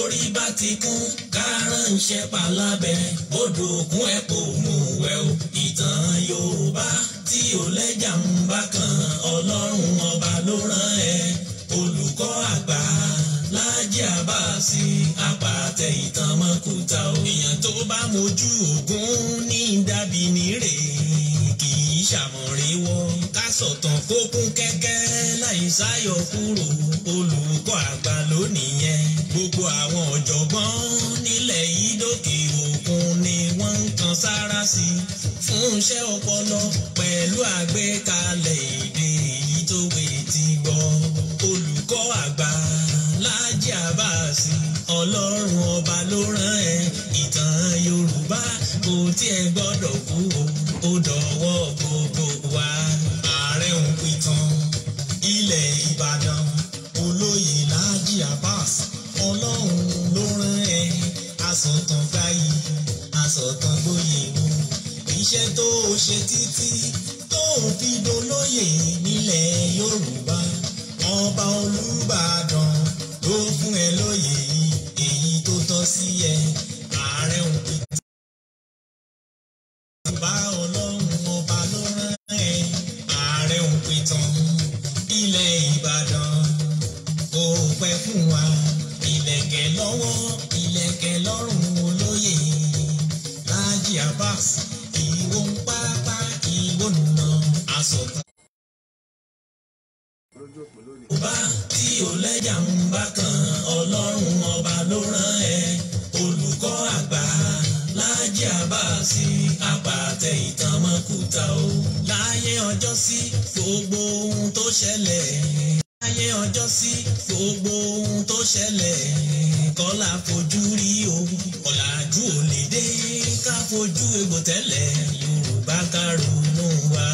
Borí bá ti kún kárànṣẹ́ palábẹ́ bodò ògùn ẹ̀ kò mú wẹ̀ o. Ìtàn Yorùbá tí ò lẹ́jà ń bá kan, Ọlọ́run ọba ló rán ẹ. Olùkọ́ àgbà Láàjì Àbáàsì apàtẹ ìtàn mọ́kúta o. Èèyàn tó bá mojú ògún ní dàbí nírè kì í ṣàmọ̀ríwọ́. Ká sọ̀tàn kó kún kẹ́kẹ́ láì sáyọ kúrò, olùkọ́ àgbà lónìí yẹn. Gbogbo àwọn ọ̀jọ̀gbọ́n nílẹ̀ yìí dókè òkun ni wọ́n ń kan sára sí i fún iṣẹ́ ọpọlọ pẹ̀lú àgbékalẹ̀ èdè èyí tó wé ti gbọ́. Olùkọ́ àgbà Láàjì Àbáàsì, Ọlọ́run ọba ló rán ẹ. Ìtàn Yorùbá kò tiẹ̀ gbọ́dọ̀ kú o, ó dọ̀wọ́ gbogbo wa. Ààrẹ ń pìtàn ilẹ̀ Ìbàdàn, olóyè Láàjì Àbáàsì, Ọlọ́run ló rán ẹ. Asọ̀tàn gbáyì, asọ̀tàn gbóyè o. Iṣẹ́ tó o ṣe títí tó o fi dolóyè nílẹ̀ Yorùbá, ọba Olúbàdàn ló fún ẹ lóyè yìí, èyí tó tọ́ sí ẹ. Ààrẹ ń pìtàn bá Ọlọ́run ọba ló rán ẹ. Ààrẹ ń pìtàn ilẹ̀ Ìbàdàn, kò pẹ́ fún wa. Ìlẹ̀kẹ̀ lọ́wọ́, ìlẹ̀kẹ̀ lọ́rùn olóyè Láàjì Àbáàsì, ìwọ ń pápá ìwọ nà asọ̀tàn. Lójú òpó lónìí. Ọba tí ò lẹ́jà ń bá kan, Ọlọ́run ọba ló rán ẹ. Olùkọ́ àgbà Láàjì Àbáàsì apàtẹ ìtàn mọ́kúta o. Láyé ọjọ́ sí gbogbo ohun tó ṣẹlẹ̀. Láyé ọjọ́ sí gbogbo ohun tó ṣẹlẹ̀ kọ́lá fojú rí o. Ọ̀làjú ò lè dé ká fojú egbò tẹ́lẹ̀, Yorùbá ká ronú wa.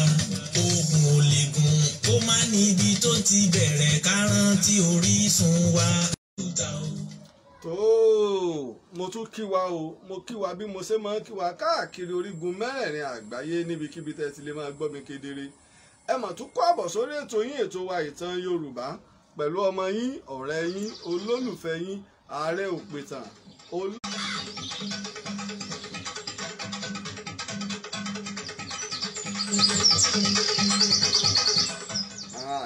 Ogun ò lè gùn kó má níbi tó ti bẹ̀rẹ̀, ká rántí orísun wa. Tó mo tún kí wa o, mo kí wa bí mo ṣe máa ń kí wa káàkiri orígun mẹ́rẹ̀ẹ̀rin àgbáyé níbikíbi tẹ́ ti lè máa gbọ́ mi kedere. Ẹ mọ̀ tún kó àbọ̀ sórí ètò yín, ètò wa ìtàn Yorùbá pẹ̀lú ọmọ yín, ọ̀rẹ́ yín, olólùfẹ́ yín, Ààrẹ Òpìtàn olú.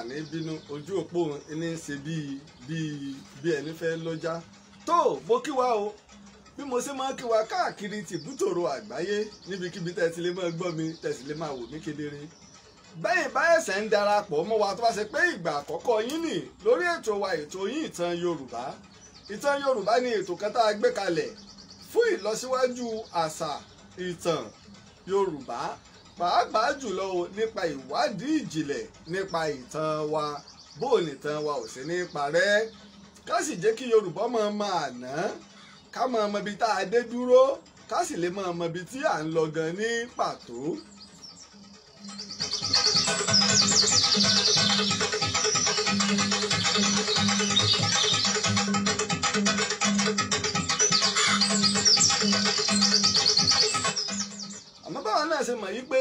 Ní bínú ojú òpó ní í ṣe bíi bíi bí ẹni fẹ́ lọ́jà. Tó mo kí wa o bí mo ṣe máa ń kí wa káàkiri tìbútòrò àgbáyé níbikíbi tẹ́ ti lè máa gbọ́ mi, tẹ́ sì lè máa wò mí kedere. Bẹ́ẹ̀ bá ẹ̀sẹ̀ ń darapọ̀ mọ́ wa tó bá ṣe pé ìgbà àkọ́kọ́ yín nì lórí ètò wa ètò yín ìtàn Yorùbá. Ìtàn Yorùbá ni ètò kan tá a gbé kalẹ̀ fún ìlọsíwájú àṣà ìtàn Yorùbá, pàápàá jùlọ nípa ìwádìí ìjìnlẹ̀ nípa ìtàn wa, bó nìtàn wa ò sí ní parẹ́. Ká sì jẹ́ kí Yorùbá máa máa ná, ká máa mọ ibi tá a dé dúró, ká sì lè máa mọ ibi tí à ń lọ gan ní pàtó. Àmọ́ báwa náà ṣe mọ̀ yí pé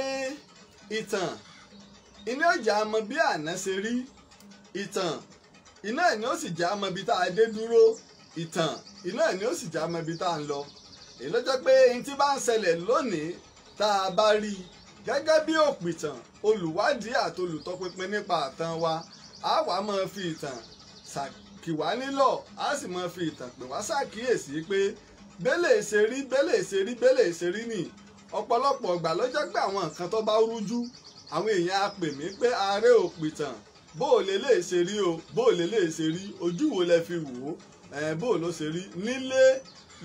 ìtàn iná ọjà mọ bí àná ṣe rí, ìtàn iná ẹ̀ ni ó sì já mọ ibi tá a dé dúró, ìtàn iná ẹ̀ ni ó sì já mọ ibi tá a ń lọ. Èyí ló jẹ́ pé ohun tí bá ń ṣẹlẹ̀ lónìí tá a bá rí i gẹ́gẹ́ bí òpìtàn, olùwádìí àti olùtọpinpin nípa àtàn wa, á wà máa fi ìtàn ṣàkíwá nílọ̀, á sì máa fi ìtàn pè wá ṣàkíyèsí pé bẹ́lẹ̀ ṣe rí, bẹ́lẹ̀ ṣe rí, bẹ́lẹ̀ ṣe rí nì. Ọ̀pọ̀lọpọ̀ ọgbà ló jẹ́ pé àwọn nǹkan tó bá rújú, àwọn èèyàn á pè mí pé ààrẹ òpìtàn, bó o lè lè ṣe rí o, bó o lè lè ṣe rí, ojú wo lẹ fi wò ó, bó o ló ṣe rí nílé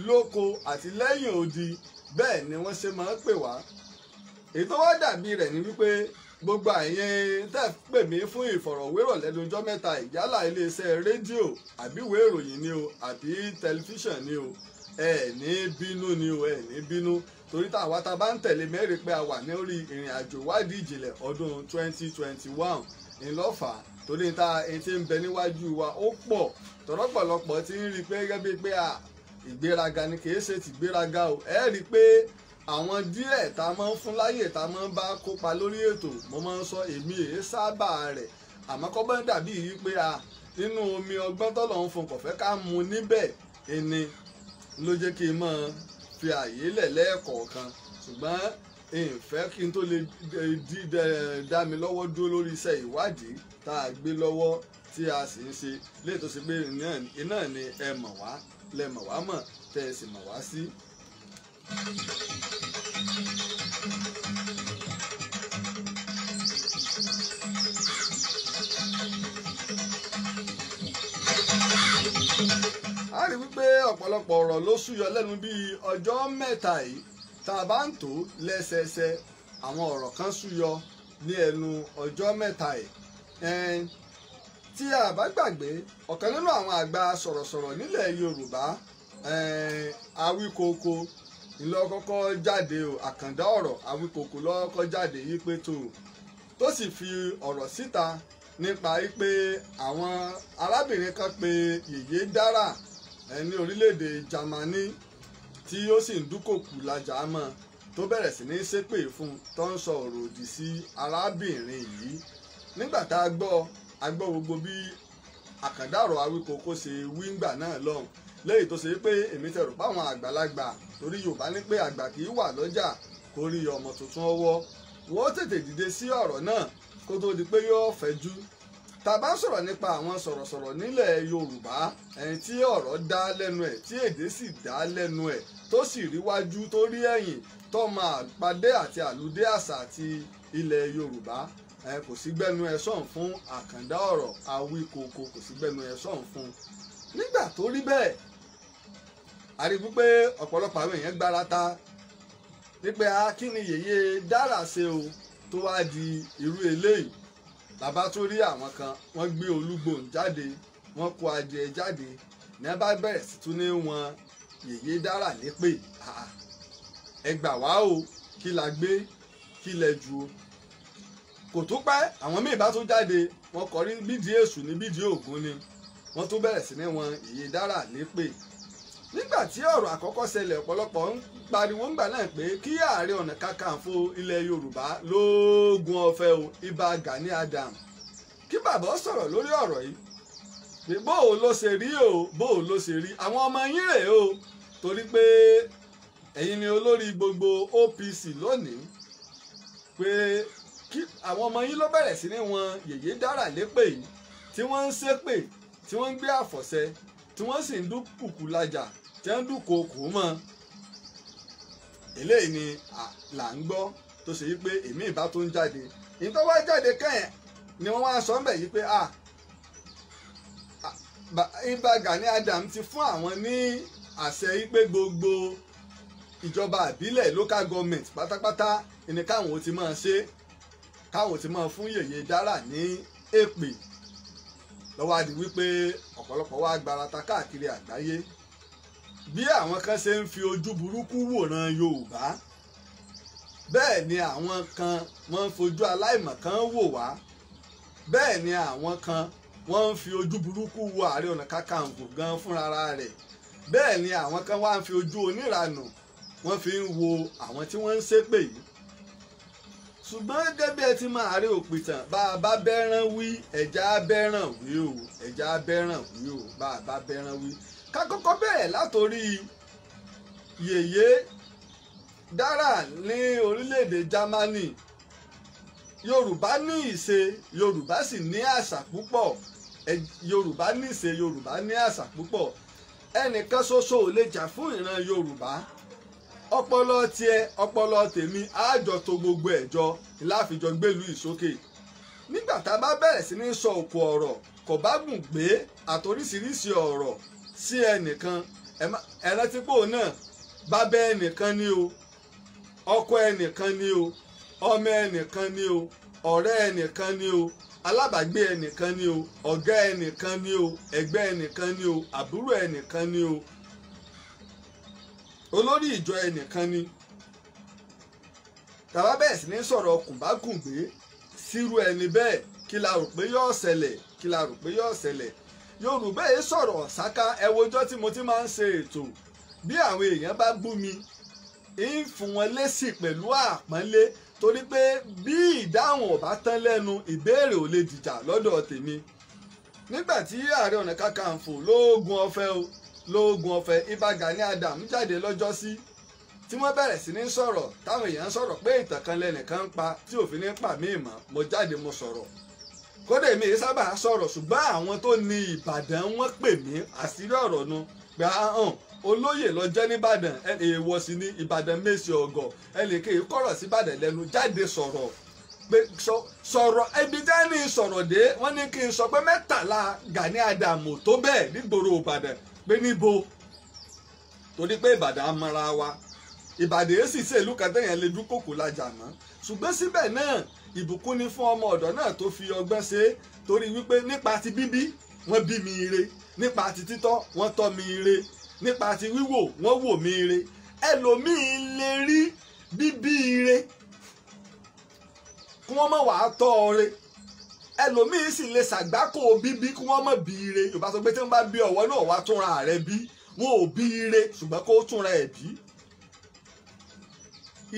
lóko àti lẹ́yìn odi. Bẹ́ẹ̀ ni wọ́n ṣe máa ń pè wá. Èyí tó wá dàbí rẹ̀ ni wípé gbogbo àyẹn tẹ́ pè mí fún ìfọ̀rọ̀wérọ̀ lẹ́nu ọjọ́ mẹ́ta, ìyálà iléeṣẹ́ rédíò àbí ìwé ìròyìn ni o àbí tẹlifíṣàn ni o, ẹ ní bínú ni o, ẹ ní bínú, torí táwa tá a bá ń tẹ̀lé mẹ́rin pé a wà ní orí ìrìn àjò ìwádìí ìjìnlẹ̀ ọdún 2021 ńlọ́fà, torí ta ẹni tí ń bẹ níwájú wa ó pọ̀ tọ̀rọ̀pọ̀lọpọ̀ ti ń rí i pé gẹ́gẹ́ bíi pé ìgbéraga ni, kì í ṣe tìgbéraga o. Ẹ rí i pé àwọn díẹ̀ tá a máa ń fún láyè tá a máa ń bá kópa lórí ètò, mo máa ń sọ èmi èé sábà rẹ̀, àmọ́ kọ́ bá ń dàbí yìí pé a nínú omi ọgbọ́n tọ́lọ̀ ń fún kò fẹ́ ká mu níbẹ̀. Ẹni ló jẹ́ kí n máa fi àyè lẹ̀ lẹ́ẹ̀kọ̀ọ̀kan, ṣùgbọ́n ìfẹ́ kí n tó lè dá mi lọ́wọ́ dúró lórí iṣẹ́ ìwádìí tá a gbé lọ́wọ́ tí a sì ń ṣe léè tó ṣe pé iná ni ẹ mọ̀ wá lẹ mọ̀ wá mọ̀ tẹ́ ẹ sì mọ̀ wá sí. A rí wípé ọ̀pọ̀lọpọ̀ ọ̀rọ̀ ló súyọ lẹ́nu bíi ọjọ́ mẹ́ta yìí tá a bá ń tò lẹ́sẹẹsẹ. Àwọn ọ̀rọ̀ kan súyọ ní ẹnu ọjọ́ mẹ́ta yìí. Tí a bá gbàgbé, ọ̀kan nínú àwọn àgbà sọ̀rọ̀sọ̀rọ̀ nílẹ̀ Yorùbá, Awíkoko ńlọ́kọ́kọ́ jáde o, àkàndá ọ̀rọ̀ Awíkoko lọ́kọ́ jáde yí pé tó sì fi ọ̀rọ̀ síta nípa pé àwọn arábìnrin kan pe Yèyé Dára ní orílẹ̀-èdè Jámánì tí ó sì ń dúnkòkù lajà mọ́, tó bẹ̀rẹ̀ sí ní ṣépè fún un, tó ń sọ ọ̀rọ̀ òdì sí arábìnrin yìí. Nígbà tá a gbọ́ gbogbo bí àkàndá ọ̀rọ̀ Awíkoko ṣe wí ńgbà náà lọ́hùn, léyìí tó ṣe pé èmi tẹ̀rù páwọn àgbàlagbà, torí Yorùbá ní pé àgbà kì í wà lọ́jà kó rí ọmọ tuntun ọwọ́, wọ́n tètè dìde sí ọ̀rọ̀ náà kó tó di pé yóò fẹ̀jú. Tá a bá sọ̀rọ̀ nípa àwọn sọ̀rọ̀sọ̀rọ̀ nílẹ̀ Yorùbá, ẹni tí ọ̀rọ̀ dá lẹ́nu ẹ̀, tí èdè sì dá lẹ́nu ẹ̀, tó sì ríwájú tó rí ẹ̀yìn, tó máa padé àti àlùdé àṣà àti ilẹ̀ Yorùbá, kò sí gbẹ́nu ẹ sọ̀n fún àkàndá ọ̀rọ̀ Awíkoko, kò sí gbẹ́nu ẹ sọ̀n fún. Nígbà tó rí bẹ́ẹ̀, a rí wípé ọ̀pọ̀lọpọ̀ àwọn èèyàn gbára ta wípé a kí ni Yèyé Dára ṣe o tó wá di irú eléyìí. Bàbá tó rí àwọn kan, wọ́n gbé olúgbòhùn jáde, wọ́n kó adìẹ jáde, ní wọ́n bá bẹ̀rẹ̀ sí tún ní wọn Yèyé Dára lépè. Ẹ gbà wá o, kí la gbé, kí lẹ jù o. Kò tó pẹ́, àwọn míì bá tó jáde, wọ́n kọrí bídìí èṣù ní bídìí Ògún ni, wọ́n tó bẹ̀rẹ̀ sí ní wọn Yèyé Dára lépè. Nígbà tí ọ̀rọ̀ àkọ́kọ́ ṣẹlẹ̀, ọ̀pọ̀lọpọ̀ ń pariwo ńgbà náà pé kí Ààrẹ Ọ̀nà Kakanfò ilẹ̀ Yorùbá lóògùn ọ̀fẹ́ o, Ìbà Gani Adams, kí bàbá sọ̀rọ̀ lórí ọ̀rọ̀ yìí pé bóò ló ṣe rí o, bóò ló ṣe rí, àwọn ọmọ yín rèé o, torí pé ẹ̀yin ni olórí gbogbo OPC lónìí, pé kí àwọn ọmọ yín ló bẹ̀rẹ̀ sí ní wọn Yèyé Dára lépè yìí, tí wọ́n ń ṣépè, tí wọ́n ń gbé àfọ̀ṣẹ, tí wọ́n sì ń dúnkùkù lajà, tí wọ́n ń dúnkokò mọ́. Eléyìí ni là ń gbọ́ tó ṣe yí pé èmi ìbá tó ń jáde, ìtọ́ wá jáde kẹ́yìn ni wọ́n wá sọ ń bẹ̀ yí pé Ìbà Gani Adams ti fún àwọn ní àṣẹ yí pé gbogbo ìjọba àbílẹ̀ local government pátápátá ni káwọn ò ti máa ṣe, káwọn ò ti máa fún Yèyé Dára ní èpè. Lọ́wọ́ á di wípé ọ̀pọ̀lọpọ̀ wá gbarata káàkiri àgbáyé bí àwọn kan ṣe ń fi ojú burúkú wòran Yorùbá, bẹ́ẹ̀ ni àwọn kan wọ́n ń fojú aláìmọ̀ kan wò wá, bẹ́ẹ̀ ni àwọn kan wọ́n ń fi ojú burúkú wo Ààrẹ Ọ̀nà Kakanfò gan fúnra rẹ̀, bẹ́ẹ̀ ni àwọn kan wá ń fi ojú oníranù wọ́n fi ń wo àwọn tí wọ́n ń ṣépè yìí. Ṣùgbọ́n gẹ́gẹ́ bí ẹ ti máa Ààrẹ òpìtàn, bá a bá bẹ́ràn wí, ẹ̀já bẹ́ràn wí o, ẹ̀já bẹ́ràn wí o, bá a bá bẹ́ràn wí. Ká kọ́kọ́ bẹ̀rẹ̀ látòrí Yèyé Dára ní orílẹ̀-èdè Jámánì. Yorùbá ní ìṣe, Yorùbá sì ní àṣà púpọ̀. Yorùbá ní ìṣe, Yorùbá ní àṣà púpọ̀. Ẹnìkan ṣoṣo ò lè jà fún ìran Yorùbá. Ọpọlọ tiẹ̀, ọpọlọ tèmi, àjọ tó gbogbo ẹ̀jọ láfijọ gbélú ìsókè. Nígbà tá a bá bẹ̀rẹ̀ sí ní sọ òkú ọ̀rọ̀ kò bá gùn gbé àtoríṣiríṣi ọ̀rọ̀ sí ẹnìkan, ẹ rántí pò náà bàbá ẹnìkan ni o, ọkọ ẹnìkan ni o, ọmọ ẹnìkan ni o, ọ̀rẹ́ ẹnìkan ni o, alábàágbé ẹnìkan ni o, ọ̀gá ẹnìkan ni o, ẹgbẹ́ ẹnìkan ni o, àbúrò ẹnìkan ni o, olórí ìjọ ẹnìkan ni. Tàbá bẹ́ẹ̀ sì ní sọ̀rọ̀ kùnbákùngbé sírú ẹni bẹ́ẹ̀, kí la rò pé yóò ṣẹlẹ̀, kí la rò pé yóò ṣẹlẹ̀. Yorùbá yìí sọ̀rọ̀ ṣáká. Ẹ wojọ́ tí mo ti máa ń ṣe ètò, bí àwọn èèyàn bá bú mi, ń fún wọn lésì pẹ̀lú àpọ́nlé, torí pé bí ìdáhùn ò bá tán lẹ́nu, ìbéèrè ò lè dìjà lọ́dọ̀ tèmi. Nígbà tí Ààrẹ Ọ̀nà Kakanfò lóògùn ọ̀fẹ́ o, lóògùn ọ̀fẹ́ Ìbà Gani Adams jáde lọ́jọ́sí tí wọ́n bẹ̀rẹ̀ sí ní sọ̀rọ̀, táwọn èèyàn sọ̀rọ̀ pé ìtàn kan lẹ́nìkan ń pa tí òfin ní pa míì mọ́. Mo jáde mo sọ̀rọ̀, kódà èmi yìí sábà sọ̀rọ̀, ṣùgbọ́n àwọn tó ní Ìbàdàn wọ́n pè mí àṣírí ọ̀rọ̀ nu pé ahọ́n olóyè lọ jẹ́ nìbàdàn, èèwọ̀ sí ní Ìbàdàn mẹ́sì ọ̀gọ̀, ẹnìkan kọ̀rọ̀ sí Ìbàdàn lẹ́nu, jáde sọ̀rọ̀ pé sọ̀rọ̀ ibi tí wọ́n ní sọ̀rọ̀ dé, wọ́n ní kí n sọ pé 13 Gani Adams tó bẹ́ẹ̀ nígboro Ìbàdàn, pé níbo, torí pé Ìbàdàn amọ̀ra wa, Ìbàdàn èsì sí ìlú kan téèyàn lè dúnkòkò lajà mọ́. Ṣùgbọ́n síbẹ̀ náà ìbùkún ni fún ọmọ ọ̀dọ́ náà tó fi ọgbọ́n ṣe, torí wípé nípa ti bíbí wọ́n bí mi ire, nípa ti títọ́ wọ́n tọ́ mi ire, nípa ti wíwò wọ́n wò mí ire. Ẹlòmíín lè rí bíbí ire kí wọ́n mọ̀ wàá tọ́ ọ re, ẹlòmíín sì lè ṣàgbákò bíbí kí wọ́n mọ̀ bí ire. Yorùbá sọ pé tí wọ́n bá bí ọ̀wọ́ náà wàá túnra rẹ bí, wọn ò bí ire ṣùgbọ́n kó túnra ẹ̀ bí.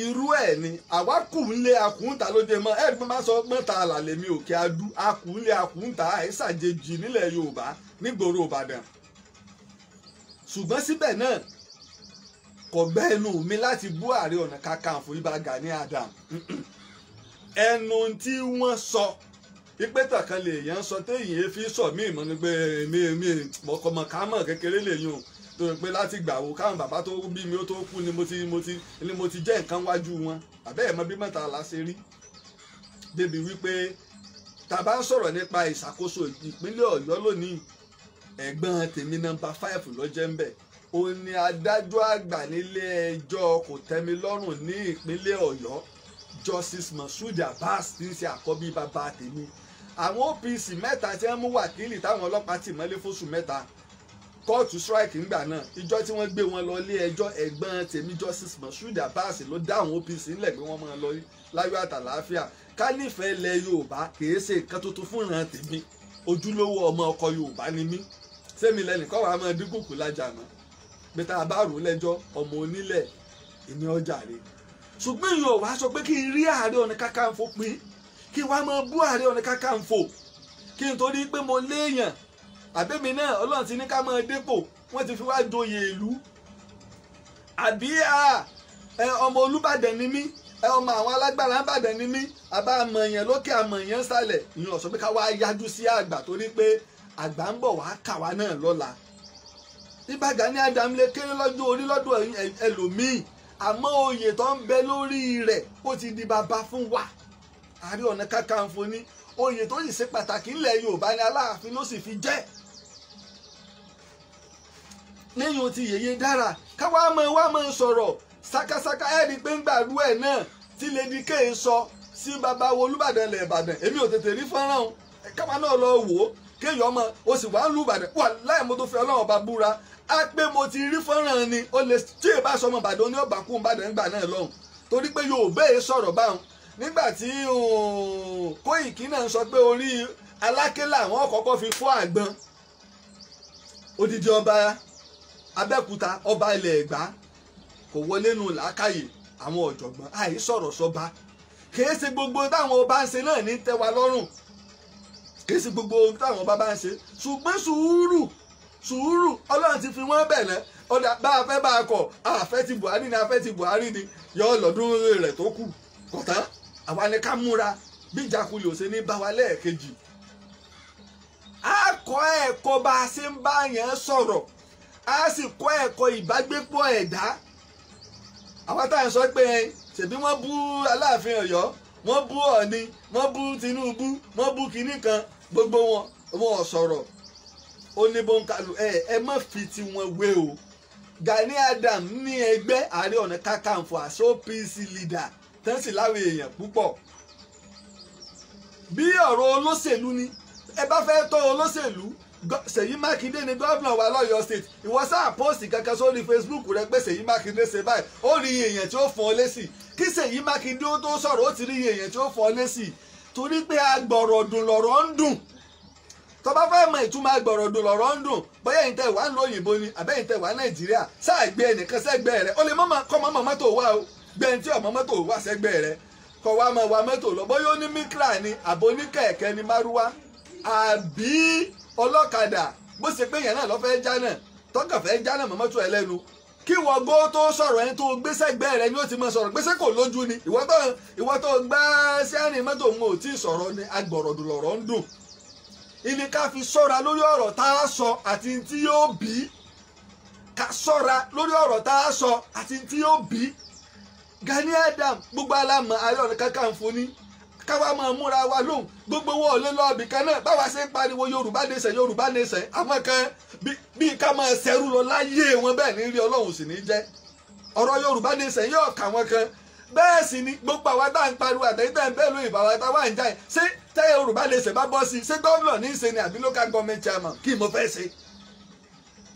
Irú ẹ̀ ni àwa kù ń lé akùnta lóde mọ́ ẹ̀ bí wọ́n bá sọ mọ́ta àlàlẹ́ mi òkè adú, akù ń lé akùnta àìsàjèjì nílẹ̀ Yorùbá nígboro Ìbàdàn. Ṣùgbọ́n síbẹ̀ náà kò gbẹ́ ẹnu mi láti bú Ààrẹ Ọ̀nà Kakanfò Ìbà Gani Adams. Ẹnu tí wọ́n sọ pípẹ́ tàkan lè yẹn sọ téèyàn fi sọ mí ìmọ̀ ni pé mi mọ̀kànmọ̀kànmọ̀ kékeré lè yún tó pé láti gbà wo káwọn bàbá tó bí mi ó tó kú ni mo ti jẹ́ nǹkan wájú wọn, àbẹ́ ẹ̀ mọ bí mẹ́ta la ṣe rí. Débi wípé tá bá ń sọ̀rọ̀ nípa ìṣàkóso ìpínlẹ̀ Ọ̀yọ́ lónìí, ẹ̀gbọ́n tèmi nọ́mbà 5 ló jẹ́ ń bẹ̀, ó ní adájọ́ àgbà nílé ẹjọ́ kòtẹ́milọ́rùn ní ìpínlẹ̀ Ọ̀yọ́, Justice Moshood Abbas tí ń ṣe àkọ́bí bàbá tèmi. Àwọn OPC 3 tí wọ́n mú wákìlì táwọn ọlọ́pàá tì mọ́lé fóṣù 3, kóòtù strike ńgbà náà, ìjọ tí wọ́n gbé wọn lọ ilé ẹjọ́, ẹ̀gbọ́n tèmi Justice Moshood Abbas ló dá àwọn OPC ńlẹ̀ pé wọ́n máa lọ láyọ̀ àtàlàáfíà. Ká nífẹ̀ẹ́ ilẹ̀ Yorùbá kìí ṣe nǹkan tuntun fúnra tèmi, ojúlówó ọmọ ọkọ Yorùbá ni mí, sẹ́mi lẹ́nìkan wàá máa dínkù kù lájà mọ́ pé tá a bá rò ó lẹ́jọ́ ọmọ onílẹ̀ ìní ọjà rẹ̀. Ṣùgbọ́n ìyẹn wá sọ pé kí n rí Ààrẹ Ọ̀nà Kakanfò pín, kí n wá máa bú Ààrẹ Ọ̀nà Kakanfò, kí n torí pé mo léèyàn àbẹ́mi náà Ọlọ́run ti ní ká máa dépò, wọ́n ti fi wá joyè ìlú, àbí ọmọ Olúbàdàn ni mí, ọmọ àwọn alágbára Ìbàdàn ni mí, àbá àmọ̀yàn lókè àmọ̀yàn sálẹ̀, ìyẹn ó sọ pé ká wá yájú sí àgbà torí pé àgbà ń bọ̀ wá kà wá náà lọ́la. Ìbà Gani Adams lè kéré lọ́jọ́ orí lọ́dọ̀ ẹlòmíì, àmọ́ oyè tó ń bẹ lórí rẹ̀ ó ti di bàbá fún wa. Ààrẹ Ọ̀nà Kakanfò ní oyè tó sì ṣe pàtàkì ńlẹ̀ Yorùbá ní Aláàfin ló sì fi jẹ́. Lẹ́yìn o ti yèyé dára káwá mọ̀ wá mọ̀ sọ̀rọ̀ sákásáká, ẹ̀ rí pé ń gbàrú ẹ̀ náà tí Lady K sọ sí bàbá wo Olúbàdàn ilẹ̀ Ìbàdàn, èmi ò tètè rí fọ́nrán o, káwa náà lọ wò ó kéèyàn ọmọ o sì wá ń lu Ìbàdàn wà láì mo tó fi Ọlọ́run ọba búra á pé mo ti rí fọ́nrán ni, ó lè tí ì bá sọmọ Ìbàdàn ní ọba kú Ìbàdàn ńgbà náà lọ́hùn, torí pé Yorùbá èé sọ̀rọ̀ báwọn. Nígbà tí Kóìkí náà sọ pé orí Aláké làwọn kọ́kọ́ fi fọ́ àgbọn, odidi ọba Abẹ́òkúta ọba ilẹ̀ Ẹ̀gbá kò wọlé nu làákàyè àwọn ọ̀jọ̀gbọ́n, àìsọ̀rọ̀ sọba, kìí ṣe gbogbo táwọn ọba ń ṣe náà ní tẹ́ wa lọ́rùn, kìí ṣe gbogbo táwọn ọba bá ń ṣe, ṣùgbọ́n sùúrù sùúrù Ọlọ́run ti fi wọ́n bẹ̀ náà. Ọ̀dà bá a fẹ́ bá a kọ̀, a fẹ́ ti Buhari ni, a fẹ́ ti Buhari ni, yọ lọ́dún rẹ̀ tó kù kọ̀tán, àwa ni ká múra bí ìjákulẹ̀ ò ṣe ní bá wa lẹ́ẹ̀kejì. A kọ́ ẹ̀kọ́ bá a ṣe ń bá yẹn sọ̀rọ̀, a sì kọ́ ẹ̀kọ́ ìbágbépọ̀ ẹ̀dá. Àwa tá à ń sọ pé ṣèbí wọ́n bú Aláàfin Ọ̀yọ́, wọ́n bú Ọọ̀ni, wọ́n bú Tinubu, wọ́n bú kinní kan, gbogbo wọn wọn ò sọ̀rọ̀. Ó ní bóńkálù ẹ má fi tiwọn wé o. Gani Adams ní ẹgbẹ́ Ààrẹ Ọ̀nà Kakanfò as OPC leader tán sì láwọn èèyàn púpọ̀. Bí ọ̀rọ̀ olóṣèlú ni, ẹ bá fẹ́ tọ́ olóṣèlú, Ṣèyí Mákindé ni gómìnà wa lọ́yọ̀ state, ìwọ sáà pọ́ọ̀sì kankan sórí Facebook rẹ pé Ṣèyí Mákindé ṣe báyìí, ó rí èèyàn tí ó fún ọ lésì. Kí Ṣèyí Mákindé ó tó sọ̀rọ̀ ó ti rí èèyàn tí ó fún ọ lésì, torí pé agbọ̀rọ̀dùn lọ̀rọ̀ ń dùn. Tó bá fẹ́ mọ ìtumọ̀ agbọ̀rọ̀dùn lọ̀rọ̀ ń dùn, bóyá ẹ̀yin tẹ́ wà ń lo òyìnbó ni àbẹ́yìn tẹ́ wà Nàìjíríà, sáà gbé ẹnìkan sẹ́gbẹ́ rẹ, ó lè mọ́ kọ́ mọ́ mọ́tò wá o, gbé ẹni tí ọmọ mọ́tò wá sẹ́gbẹ́ rẹ, kọ́ wa mọ̀ wa mọ́tò lọ, bóyá ó ní mikra ni àbó ní kẹ̀kẹ́ ni márúwá àbí ọlọ́kadà, bó ṣe pé yẹn náà lọ́fẹ́ já náà, tọ́kàn fẹ́ jánà mọ́ mọ́tò ẹ lẹ́nu kí wọ́n gbó tó sọ̀rọ̀ ẹni tó gbé sẹ́gbẹ́ rẹ ni ó ti máa sọ̀rọ̀ gbèsè kò lójú ni ìwọ tó gbá sẹ́rìn mọ́tò òun ò tí ì sọ̀rọ̀ ni agbọ̀rọ̀dùn lọ̀rọ̀ ń dùn. Ìní ká fi sọ́ra lórí ọ̀rọ̀ tá a sọ àti tí yóò bí, ká sọ́ra lórí ọ̀rọ̀ tá a sọ àti tí yóò bí. Gani Adams gbogbo alámọ̀ Ààrẹ Ọ̀nà Kakanfò ní káwa máa múra wa lóhùn gbogbo wọn ò lè lọ ibì kan náà báwa ṣe ń pariwo Yorùbá nation Yorùbá nation àwọn kan bíi ká máa ṣẹrú lọ láyé wọn bẹ́ẹ̀ ní rí Ọlọ́run sì ní jẹ́ ọ̀rọ̀ Yorùbá nation yóò kà wọ́n kan bẹ́ẹ̀ sì ni gbogbo àwa tá à ń pariwo àtẹ̀yìn tẹ̀ ń bẹ́ẹ̀ lóyìn bàbá tá wà ń jáì ṣé tẹ́ Yorùbá nation bá bọ́ sí i ṣé gómìnà ní í ṣe ni àbí local government chairman kí mo fẹ́ ṣe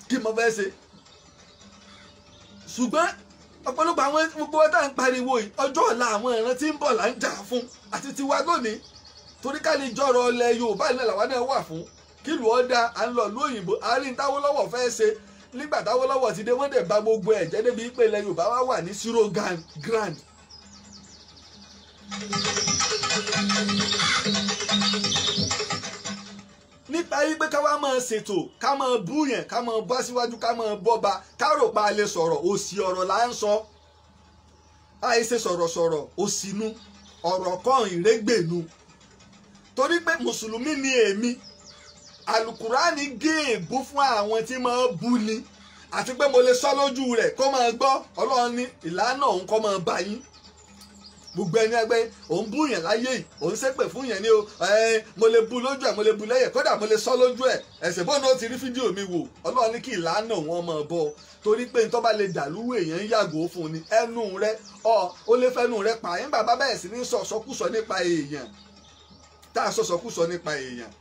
kí mo fẹ́ ṣe ṣùgbọ́n ọ̀pọ̀lọpọ̀ àwọn gbogbo wa tá à ń pariwo yìí ọjọ́ ọ̀la àwọn ìran tí ń bọ̀ là ń jà fún àti tiwa lónìí torí ká lè jọrọ ọlẹ̀ Yorùbá ilẹ̀ làwa náà wà fún kí lù ọ́ da à ń lọ ìlú òyìnbó àárín táwọ́lọ́wọ̀ fẹ́ ṣe nígbà táwọ́lọ́wọ̀ ti dé wọ́n dẹ̀ ba gbogbo ẹ̀ jẹ́ débi pé ilẹ̀ Yorùbá wá wà ní zero grand. Nípa yí pé ká wá máa ṣètò ká máa bú yẹn ká máa bọ́ síwájú ká máa bọ́ba ká rò pa lè sọ̀rọ̀ òsì ọ̀rọ̀ là ń sọ àìṣe sọ̀rọ̀sọ̀rọ̀ òsìnú ọ̀rọ̀ kan ìrégbènu torí pé mùsùlùmí ni èmi alukurani gé ègún fún àwọn tí máa bú ni àti pé mo lè sọ lójú rẹ̀ kó máa gbọ́ Ọlọ́run ní ìlànà òun kó máa bá yín gbogbo ẹni ẹgbẹ́ òun bú yẹn láyé yìí òun ṣépè fún yẹn ní o mo lè bu lójú ẹ mo lè bu lẹ́yìn kódà mo lè sọ lójú ẹ ẹsẹ̀ bóun ó ti rí fídíò mi wò Ọlọ́run ní kí ìlànà wọn máa bọ̀ torí pé nítorí bá lè dàlúwò èèyàn ń yàgò fún ni ẹnu rẹ ọ ó lè fẹnu rẹ pa àyìn bàbá bẹ́ẹ̀ sì ní sọ̀sọ́kùsọ nípa èèyàn tá a sọ̀sọ́kùsọ nípa èèyàn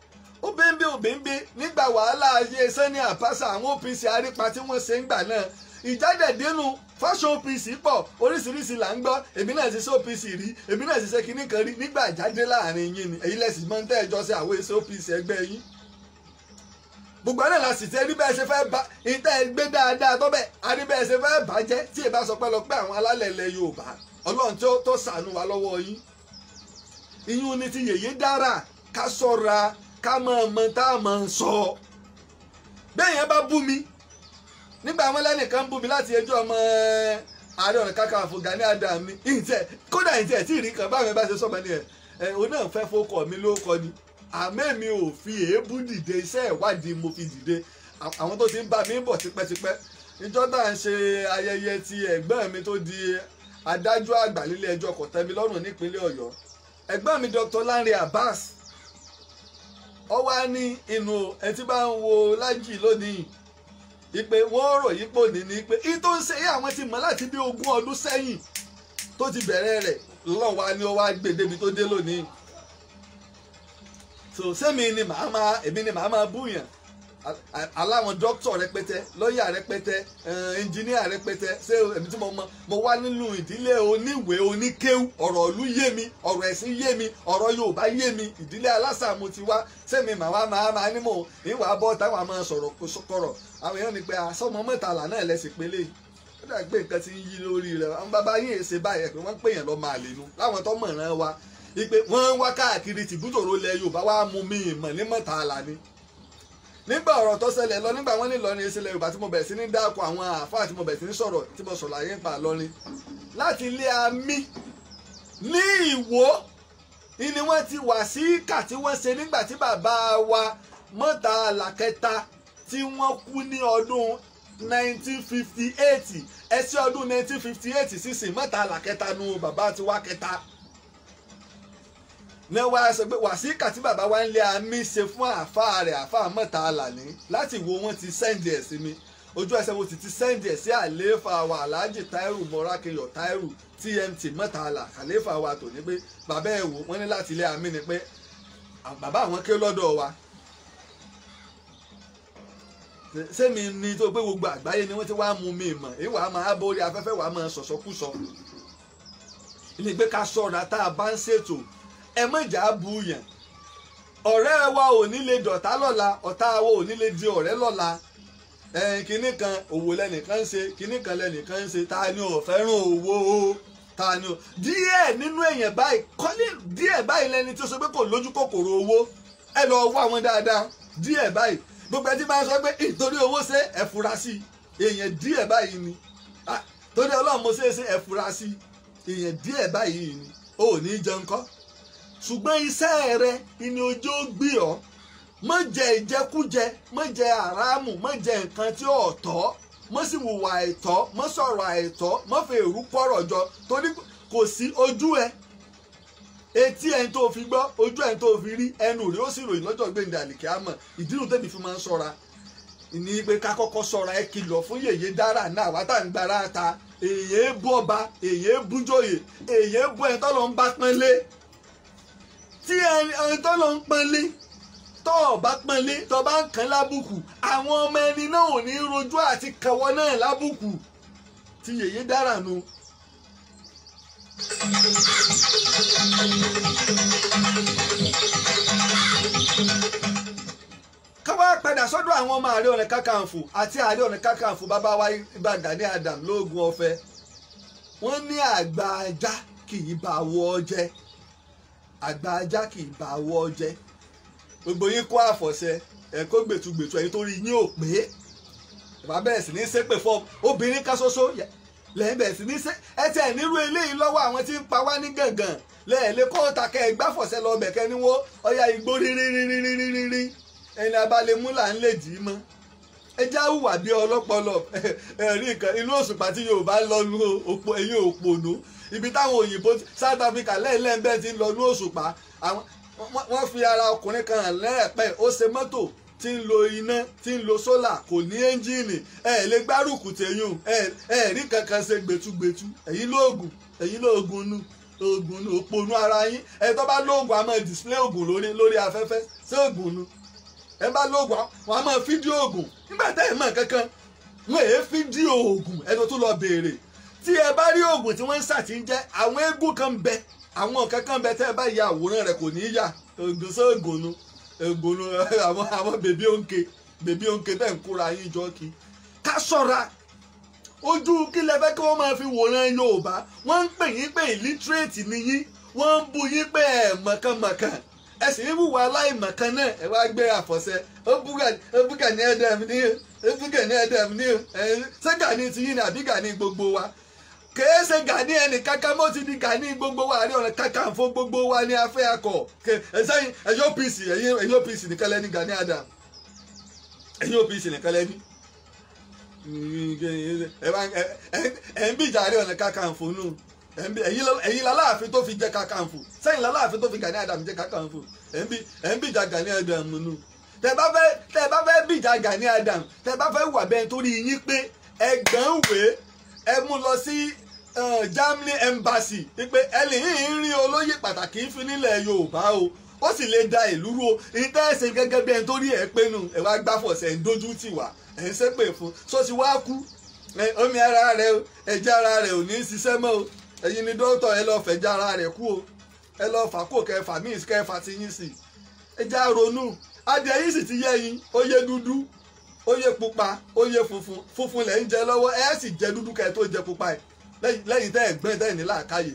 ó bẹ́ńbẹ́ ò bẹ́ńbẹ́ nígbà wàhálà ayé Sani Abacha àwọn OPC arípa tí wọ́n ṣe ń gbà náà ìjádẹ̀dẹ́nu fashion OPC pọ̀ oríṣiríṣi là ń gbọ́ èmi náà ti ṣe OPC rí èmi náà ti ṣe kinní kan rí nígbà ìjáde láàrin yín ni èyí lẹ́sìn mọ́ ń tẹ́ ẹjọ́ sí àwọn èso OPC ẹgbẹ́ yín gbogbo náà la sì ti rí bẹ́ẹ̀ ṣe fẹ́ bá ìtẹ́ ẹ gbé dáadáa tó bẹ́ẹ̀ a rí bẹ́ẹ̀ ṣe fẹ́ bàjẹ́ tí ìbá sọ pé lọ pé àwọn alálẹ̀ ilẹ̀ Yorùbá Ọlọ́run tó ṣàánú wa lọ́wọ́ yín ìyún ni ti yèyé dára ká ṣọ́ra ká máa mọ tá a máa sọ bẹ́ẹ̀ yẹn bá bú mi nígbà àwọn lẹ́nìkan bú mi láti ẹjọ́ ọmọ Ààrẹ Ọ̀nà Kakanfò Gani Adams ni ìtẹ̀ kódà ìtẹ̀ tí ìrìn kan báwọn bá ṣe sọ́mọ ni ẹ̀ òun náà fẹ́ fọkọ mi ló kọ ni àmọ́ èmi ò fi èébú dìde iṣẹ́ ìwádìí mo fi dìde àwọn tó ti ń bá mi bọ̀ tipẹ́tipẹ́ níjọ́ tá à ń ṣe ayẹyẹ ti ẹ̀gbọ́n mi tó di adájọ́ àgbà nílé ẹjọ́ kòtẹ́milọ́rùn nípínlẹ̀ Ọ̀yọ́ ẹ̀gbọ́n mi Dr. Lanre Abbas ó wá ní inú ẹ tí bá ń wo Lájì lónìí ìpè wọ́n rò yípo ní ni pé í tó ń ṣe àwọn ti mọ̀ láti bí 20 ọdún sẹ́yìn tó ti bẹ̀rẹ̀ rẹ̀ lọ́wọ́ ni ó wá gbé débi tó dé lónìí. So sẹ́mi ni màá máa èmi ni màá máa búyàn aláwọn dókítà rẹpẹtẹ lọ́ọ̀yà rẹpẹtẹ ẹnjìníà rẹpẹtẹ ṣé èmi tí mo mọ mo wá nínú ìdílé oníwèé oníkéwú ọ̀rọ̀ ìlú yé mi ọ̀rọ̀ ẹ̀sìn yé mi ọ̀rọ̀ Yorùbá yé mi ìdílé aláṣà mo ti wá sẹ́mi màá máa máa ní mò ń wà bọ́ táwọn máa sọ̀rọ̀ kọ̀rọ̀ àwọn èèyàn ní pé asọ́mọ mẹ́tàlá náà lẹ́sìn pélé ó dà pé nǹkan ti ń yí lórí rẹ̀ àwọn bàbá yín èsè báyìí pé wọ́n ń pèèyàn lọ́ máa lè nu láwọn tó mọ̀ràn wa ipe wọ́n ń wá káàkiri tìbútòrò lẹ Yorùbá wá mú mi ìmọ̀ ní mọ̀tàlá ni nígbà ọ̀rọ̀ tó ṣẹlẹ̀ lọ nígbà wọ́n ní Ìlọrin ìṣẹ̀lẹ̀ Yorùbá tí mo bẹ̀rẹ̀ sí ní dáko àwọn àáfàá tí mo bẹ̀rẹ̀ sí ní sọ̀rọ̀ tí mo sọ̀rọ̀ ayé ń pa Ìlọrin láti ilé amí ní Ìwó ni wọ́n ti wà sí ìkà tí wọ́n ṣe nígbà tí bàbá wa Mọ́tàlá kẹta tí wọ́n kú ní ọdún 1958 ẹsẹ̀ ọdún 1958 sísìn Mọ́tàlá kẹta nu bàbá ti wá kẹta ní wá sọ pé wàsíkà tí bàbá wa ń lé àmì ṣe fún àáfàá rẹ̀ àáfàá Mọ́tàlá ní láti wo wọ́n ti sẹ́ǹdì ẹ̀ sí mi ojú ẹsẹ̀ mo sì ti sẹ́ǹdì ẹ̀ sí àlééfà wa Alhaji Tairu Morakiyo Tairu TMT Mọ́tàlá àlééfà wa tò ní pé bàbá ẹ̀ wò wọ́n ní láti ilé àmì ni pé bàbá àwọn ké lọ́dọ̀ wa sẹ́mi ni tó pé gbogbo àgbáyé ni wọ́n ti wá mú mi mọ̀ èyí wàá máa borí afẹ́fẹ́ wàá máa sọ̀sọ́kùsọ ní pé ká ṣọ́ra tá a bá ń ṣètò ẹ má jà bu yàn ọ̀rẹ́ wa ò ní lè dọ̀tá lọ́la ọ̀tá wa ò ní lè di ọ̀rẹ́ lọ́la kinní kan òwò lẹ́nìkan ń ṣe kinní kan lẹ́nìkan ń ṣe ta ni ò fẹ́ràn owó ta ni ò díẹ̀ nínú èèyàn báyìí kọ́lé díẹ̀ báyìí lẹ́ni tí ó sọ pé kò lójú kòkòrò owó ẹ lọ wá wọn dáadáa díẹ̀ báyìí Gbogbo ẹ ti máa sọ pé ìtorí owó ṣe ẹ fura sí èèyàn díẹ̀ báyìí ni. Torí Ọlọ́run mo ṣe é ṣe ẹ fura sí èèyàn díẹ̀ báyìí ni. O ò ní jẹun kọ́. Ṣùgbọ́n iṣẹ́ rẹ ni ojú ó gbé ọ. Má jẹ ìjẹkújẹ, má jẹ àràmù, má jẹ nǹkan tí ò tọ́, má sì hùwà àìtọ́, má sọ̀rọ̀ àìtọ́, má fi èrú kọ́rọ̀ jọ. Torí kò sí ojú ẹ, etí ẹni tó fi gbọ́, ojú ẹni tó fi rí, ẹnu rí ó sì ròyìn lọ́jọ́ gbẹ̀ndẹ̀ àlìkíámọ̀. Ìdí nu tẹ́bi fi máa ń ṣọ́ra ní pé ká kọ́kọ́ ṣọ́ra. Ẹ kìlọ̀ fún Yèyé Dára náà wá tá à ń gbára ta. Èyí bú ọba, èyí bú jòyè, èyí bú ẹni tọ́lọ́ ń bá pọ́nlé. Tí ẹni tọ́lọ́ ń pọ́nlé, tọ́ ọ bá pọ́nlé, tọ́ bá ń kàn lábùkù, àwọn ọmọ ẹni náà ò ní rojú àti kàwọ́ náà lábùkù. Tí Yèyé Dára nu. Ká wá padà sọ́dọ̀ àwọn ọmọ Ààrẹ Ọ̀nà Kakanfò àti Ààrẹ Ọ̀nà Kakanfò bàbá wa Ìbà Gani Adams lóògùn ọ̀fẹ́. Wọ́n ní àgbà ajá kì í bá wọ́ jẹ́. Àgbà ajá kì í bá wọ́ jẹ́. Gbogbo yín kó àfọ̀ṣẹ, ẹ̀ kó gbètùgbètù, ẹ̀yin tó rí yín ò pé. Ìbá bẹ̀rẹ̀ sí ní ṣépè fún obìnrin kan ṣoṣo lẹ́yìn bẹ̀rẹ̀ sí ní ṣe ẹ tẹ̀ nírú eléyìí lọ́wọ́ àwọn tí ń pa wá ní gàngàn. Lẹ́ẹ̀lẹ́ kó ta kẹ́ ẹ gbáfọ̀ṣẹ lọ bẹ̀ kẹ́ níwó ọya igbó rírírírírírí ẹni abalẹ̀ mú là ń lè dì í mọ́. Ẹ já hùwà bí ọlọ́pọlọ. Ẹ̀rí nǹkan inú òṣùpá tí Yorùbá ń lọ nu òpó ẹ̀yìn òpònú. Ibi táwọn òyìnbó South Africa lẹ́ẹ̀lẹ́ẹ̀bẹ́ ti ń lọ nú òṣùpá. Wọ́n fi ara ọkùnrin kan hàn lẹ́ẹ̀pẹ́, ó ṣe mọ́tò tí ń lo iná, tí ń lo sólà, kò ní ẹ́ńjìnì. Ẹ lè gbárùkù tẹ̀yún, ẹ rí kankan ṣe gbẹtugbẹtu. Ẹ̀yin lóògùn, ẹ̀yin lóògùn nu, ògùn nu, òpònú ara yín. Ẹ tó bá lóògùn a máa display ògùn lórí afẹ́fẹ́. Ṣé ògùn nu? Ẹ bá lóògùn wọn a máa fídíò ògùn. Nígbà tẹ́ ẹ mọ̀ kankan, wọn èé fídíò ògùn. Ẹ tó tún lọ béèrè. Tí ẹ bá rí ògùn tí wọ́n ń ṣàtìjẹ́, àwọn eégún kan bẹ, àwọn kankan bẹ tẹ́ ẹ bá ya àwòrán rẹ̀ kò ní í yà. Ògùn sóògùn nu, ògùn nu. Àwọn bèbí òǹkè, bèbí òǹkè tẹ́ ń kóra yín jọ kí. Ká ṣọ́ra. Ojú kí lẹ fẹ́ kí wọ́n máa fi wòran Yorùbá. Wọ́n ń pè yín pé illiterate ni yín, wọ́n ń bu yín pé ẹ̀ mọ̀kànmọ̀kàn, ẹ sì ń wùwà aláìmọ̀kan náà. Ẹ wá gbé àfọ̀ṣẹ, ó bú Gani Adams ní o, ó bú Gani Adams ní o. Ṣé Gani ti yín ni àbí Gani gbogbo wa? Kèé ṣe Gani ẹnì kankan mọ́, ti di Gani gbogbo wa. Ààrẹ Ọ̀nà Kakanfò gbogbo wa ni afẹ́ akọ. Ẹ̀yin OPC, ẹ̀yin OPC nìkan lẹ́ni Gani Adams. Ẹ̀yin OPC nìkan lẹ́ni. Ẹ̀ ń bìjà Ààrẹ Ọ̀nà Kakanfò nù. Ẹ̀yin láláàfin tó fi jẹ́ Kakanfò. Sẹ́yìn láláàfin tó fi Gani Adams jẹ́ Kakanfò. Ẹ̀ ń bìjà Gani Adams nù. Tẹ́ bá fẹ́ bìjà Gani Adams, tẹ́ bá fẹ́ wà bẹ́ẹ̀ torí yín pé ẹgbẹ̀rún wèé, ẹ mú lọ sí Germany Embassy pé ẹni yìí ń rí olóyè pàtàkì fi nílẹ̀ Yorùbá o, ó sì lè da ìlú rú o. Ìtẹ́ ẹ̀sìn gẹ́gẹ́ bí ẹni tó rí ẹ pé nù, ẹ wá gbáfọ̀sẹ̀ ń dójú tì wá, ẹ̀ ń ṣépè fún so ti wá kú. Omi ara rẹ o, ẹ̀jẹ̀ ara rẹ ò ní í ṣiṣẹ́ mọ́ o. Ẹ̀yin ni dókítà, ẹ lọ́ọ́ fẹ̀jẹ̀ ara rẹ kú o, ẹ lọ́ọ́ fà kó kẹfà míì kẹfà ti yín sí. Ẹ já ronú. Adìẹ yìí sì ti yé yín, ó yé dúdú, ó yé pupa, ó yé funfun. Funfun lẹ̀ ń jẹ lọ́wọ́, ẹ sì jẹ dúdú kẹ́ tó jẹ pupa ẹ̀ lẹ́yìn tẹ́ ẹ̀ gbọ́n tẹ́ ẹ̀ ní làákàyè.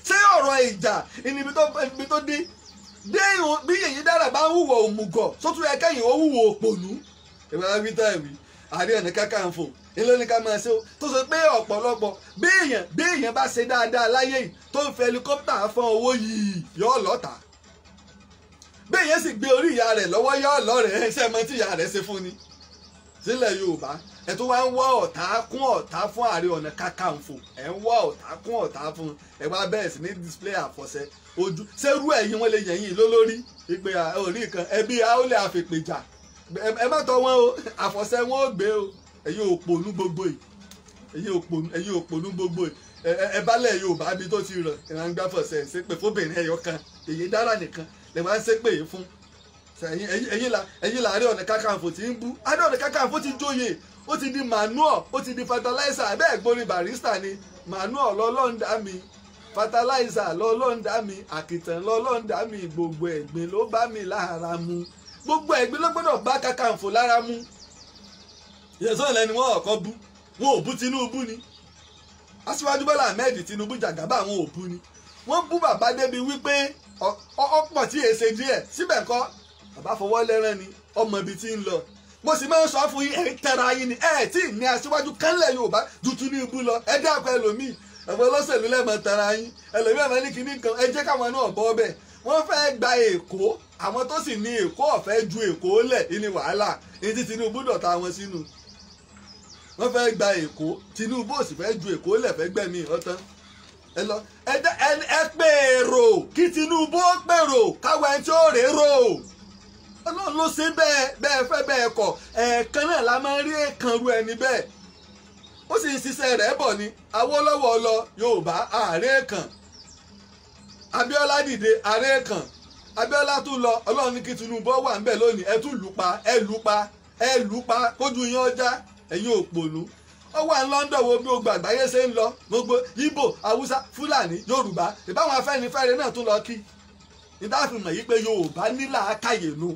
Ṣé ọ̀rọ̀ ìjà ibi tó dé bí Yèyé Dára bá ń hùwà òmùgọ̀ sótú ẹ kẹ́yìn ó hùwà òpònú? Ìwé wí tẹ́ ẹ̀ wí Ààrẹ Ọ̀nà Kakanfò ilé ní ká máa ṣe o, tó sọ pé ọ̀pọ̀lọpọ̀ bí èèyàn bá ṣe dáadáa láyé yìí tó ń fi ẹlikọ́pítà fọ́n owó yìí yọ lọ́ta. Bí èèyàn sì gbé orí ìyá rẹ̀ lọ́wọ́ yọ lọ́rẹ̀ẹ́. Ṣé ẹ mọ tí ìyá rẹ̀ ṣe fún ni sílẹ̀ Yorùbá? Ẹ tó wá ń wá ọ̀tá kún ọ̀tá fún Ààrẹ Ọ̀nà Kakanfò, ẹ ń wá ọ̀tá kún ọ̀tá fún. Ẹ wá bẹ̀rẹ̀ sí ní display àfọ̀ṣẹ ojú. Ṣerú ẹ̀yin wọn lè yẹ̀yìn lólórí ìpè orí kan ẹbí aólè àfèpèjà. Ẹ má tọ́ wọn o, àfọ̀ṣẹ wọn ò gbé o. Ẹ̀yin òpònú gbogbo yìí, ẹ̀yin òpònú gbogbo yìí. Ẹ bálẹ̀ Yorùbá bí tó ti rọ̀, ẹ máa ń gbáfọ̀ṣẹ ṣépè fóbìnrin ẹyọ kan, Yèyé Dára nìkan lè máa ń ṣépè yìí fún. Ẹ̀yin l'Ààrẹ Ọ̀nà Kakanfò tí ń bú. Ààrẹ Ọ̀nà Kakanfò ti jóyè, ó ti di manure, ó ti di fertilizer. Bẹ́ẹ̀ gbórí barista ni manure lọ́lọ́ǹdà mi, fertilizer lọ́lọ́ǹdà mi, àkìtàn lọ́lọ́ǹdà mi, gbogbo ẹ̀gbin ló bá mi lára mu. Gbogbo ẹ̀gbin ló gbọ́dọ̀ bá Kakanfò lára mu. Ìyẹ̀sọ́ lẹ́ni wọ́n ọ̀kọ́ bú, wọn ò bú Tinubu ni. Aṣíwájú Bọ́lá Ahmed Tinubu jàgàbá àwọn ò bú ni. Wọ́n bú bàbá débi wípé ọ̀pọ̀ tí èsè díẹ̀ síbẹ̀ kọ́ bàbá fọwọ́ lẹ́rán ni, ọmọ ibi tí ń lọ. Mo sì máa ń sọ fún yín, ẹ̀ ń tẹra yín ni. Ẹ̀ tí ní aṣíwájú kánlẹ̀ Yorùbá ju Tinubu lọ. Ẹ dákun ẹlòmíì, ẹ̀fọ́ olóṣèlú lẹ́mọ̀ tẹra yín, ẹlòmíì ẹ̀fọ́ ní kinní kan. Ẹ jẹ́ káwọn náà bọ́ bẹ́ẹ̀. Wọ́n fẹ́ gba Èkó, àwọn tó sì ní Èkó ọ̀fẹ́ ju Èkó lẹ̀ ní wàhálà ní ti Tinubu dọ̀tá wọn sínú. Wọ́n fẹ́ gba Èkó, Tinubu ò sì fẹ́ ju Èkó lẹ̀, fẹ́ gbẹ̀mí ọ̀tán. Ẹ lọ ẹ pèrò kí Tinubu ó pèrò káwọn ẹni tí ó rè rò. Ọlọ́run ló ṣe bẹ́ẹ̀, bẹ́ẹ̀ fẹ́ bẹ́ẹ̀ kọ̀. Ẹ̀ẹ̀kan náà la máa ń rí èèkàn ru ẹni bẹ́ẹ̀. Ó sì ń ṣiṣẹ́ rẹ̀ bọ̀ ni. Awólọ́wọ̀ lọ, Yorùbá ààrẹ kan. Abíọ́lá dìde, ààrẹ kan. Abíọ́lá tún lọ, Ọlọ́run ní kí Tinubu wà ń bẹ̀ lónìí. Ẹ tún lù pa, ẹ lù pa, ẹ lù pa, kójú yín ọjà, ẹ̀yin òpònú. Ó wà ní London, wo bí gbogbo àgbáyé ṣe ń lọ, gbogbo Ìgbò, Haúsá, Fúlàní, Yorùbá, ìbáwọn Afẹ́nifẹ́re náà tún lọ kí. Níta fi mọ̀ yí pé Yorùbá ní làákàyè nu.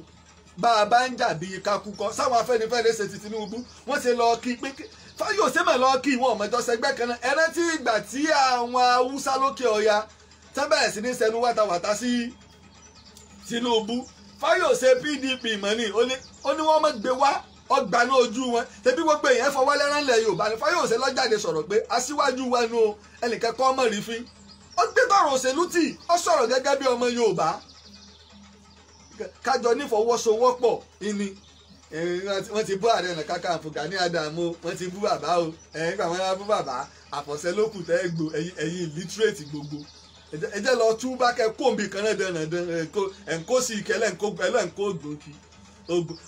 Bá a bá ń jà bí kakúkọ, sáwọn Afẹ́nifẹ́re ṣe ti Tinubu, wọ́n ṣe lọ kí pé Fáyọ̀sé mọ̀ lọ kí wọn ọmọjọ́ sẹgbẹ́ kan náà. Ẹ rántí ìgbà tí àwọn Haúsá lókè ọya tán bẹ̀rẹ̀ sí ní sẹnu wátawàta sí Tinubu. Fáyọ̀sé PDP mọ̀ ni ó ní wọ́n mọ̀ gbé wá ọgbà ní ojú wọn. Tẹbí gbogbo èèyàn fọwọ́ lẹ́rán lẹ̀ Yorùbá ni Fáyọ̀sé lọ́jáde sọ̀rọ̀ pé aṣíwájú wa nu ẹnìkan kọ́ mọ̀ rí fín. Ó gbé tọ̀rọ̀ òṣèlú tì, ó sọ̀rọ̀ gẹ́gẹ́ bí ọmọ Yorùbá. Kájọ nífọwọ́sowọ́pọ̀ ìní. Wọ́n ti bú Ààrẹ Ọ̀nà Kakanfò Gani Adams, wọ́n ti bú bàbá o. Ẹ̀yìn pàmò wọn bú bàbá, àfọ̀ṣẹ ló kù tẹ́ gbò, ẹ̀yin illiterate gbogbo. Ẹ jẹ́ lọ tú bá kẹ́ kóńbì kan náà dandan, ẹ̀ ń kó sí ìkẹlẹ̀ ẹ̀ ń kó gbòǹkì.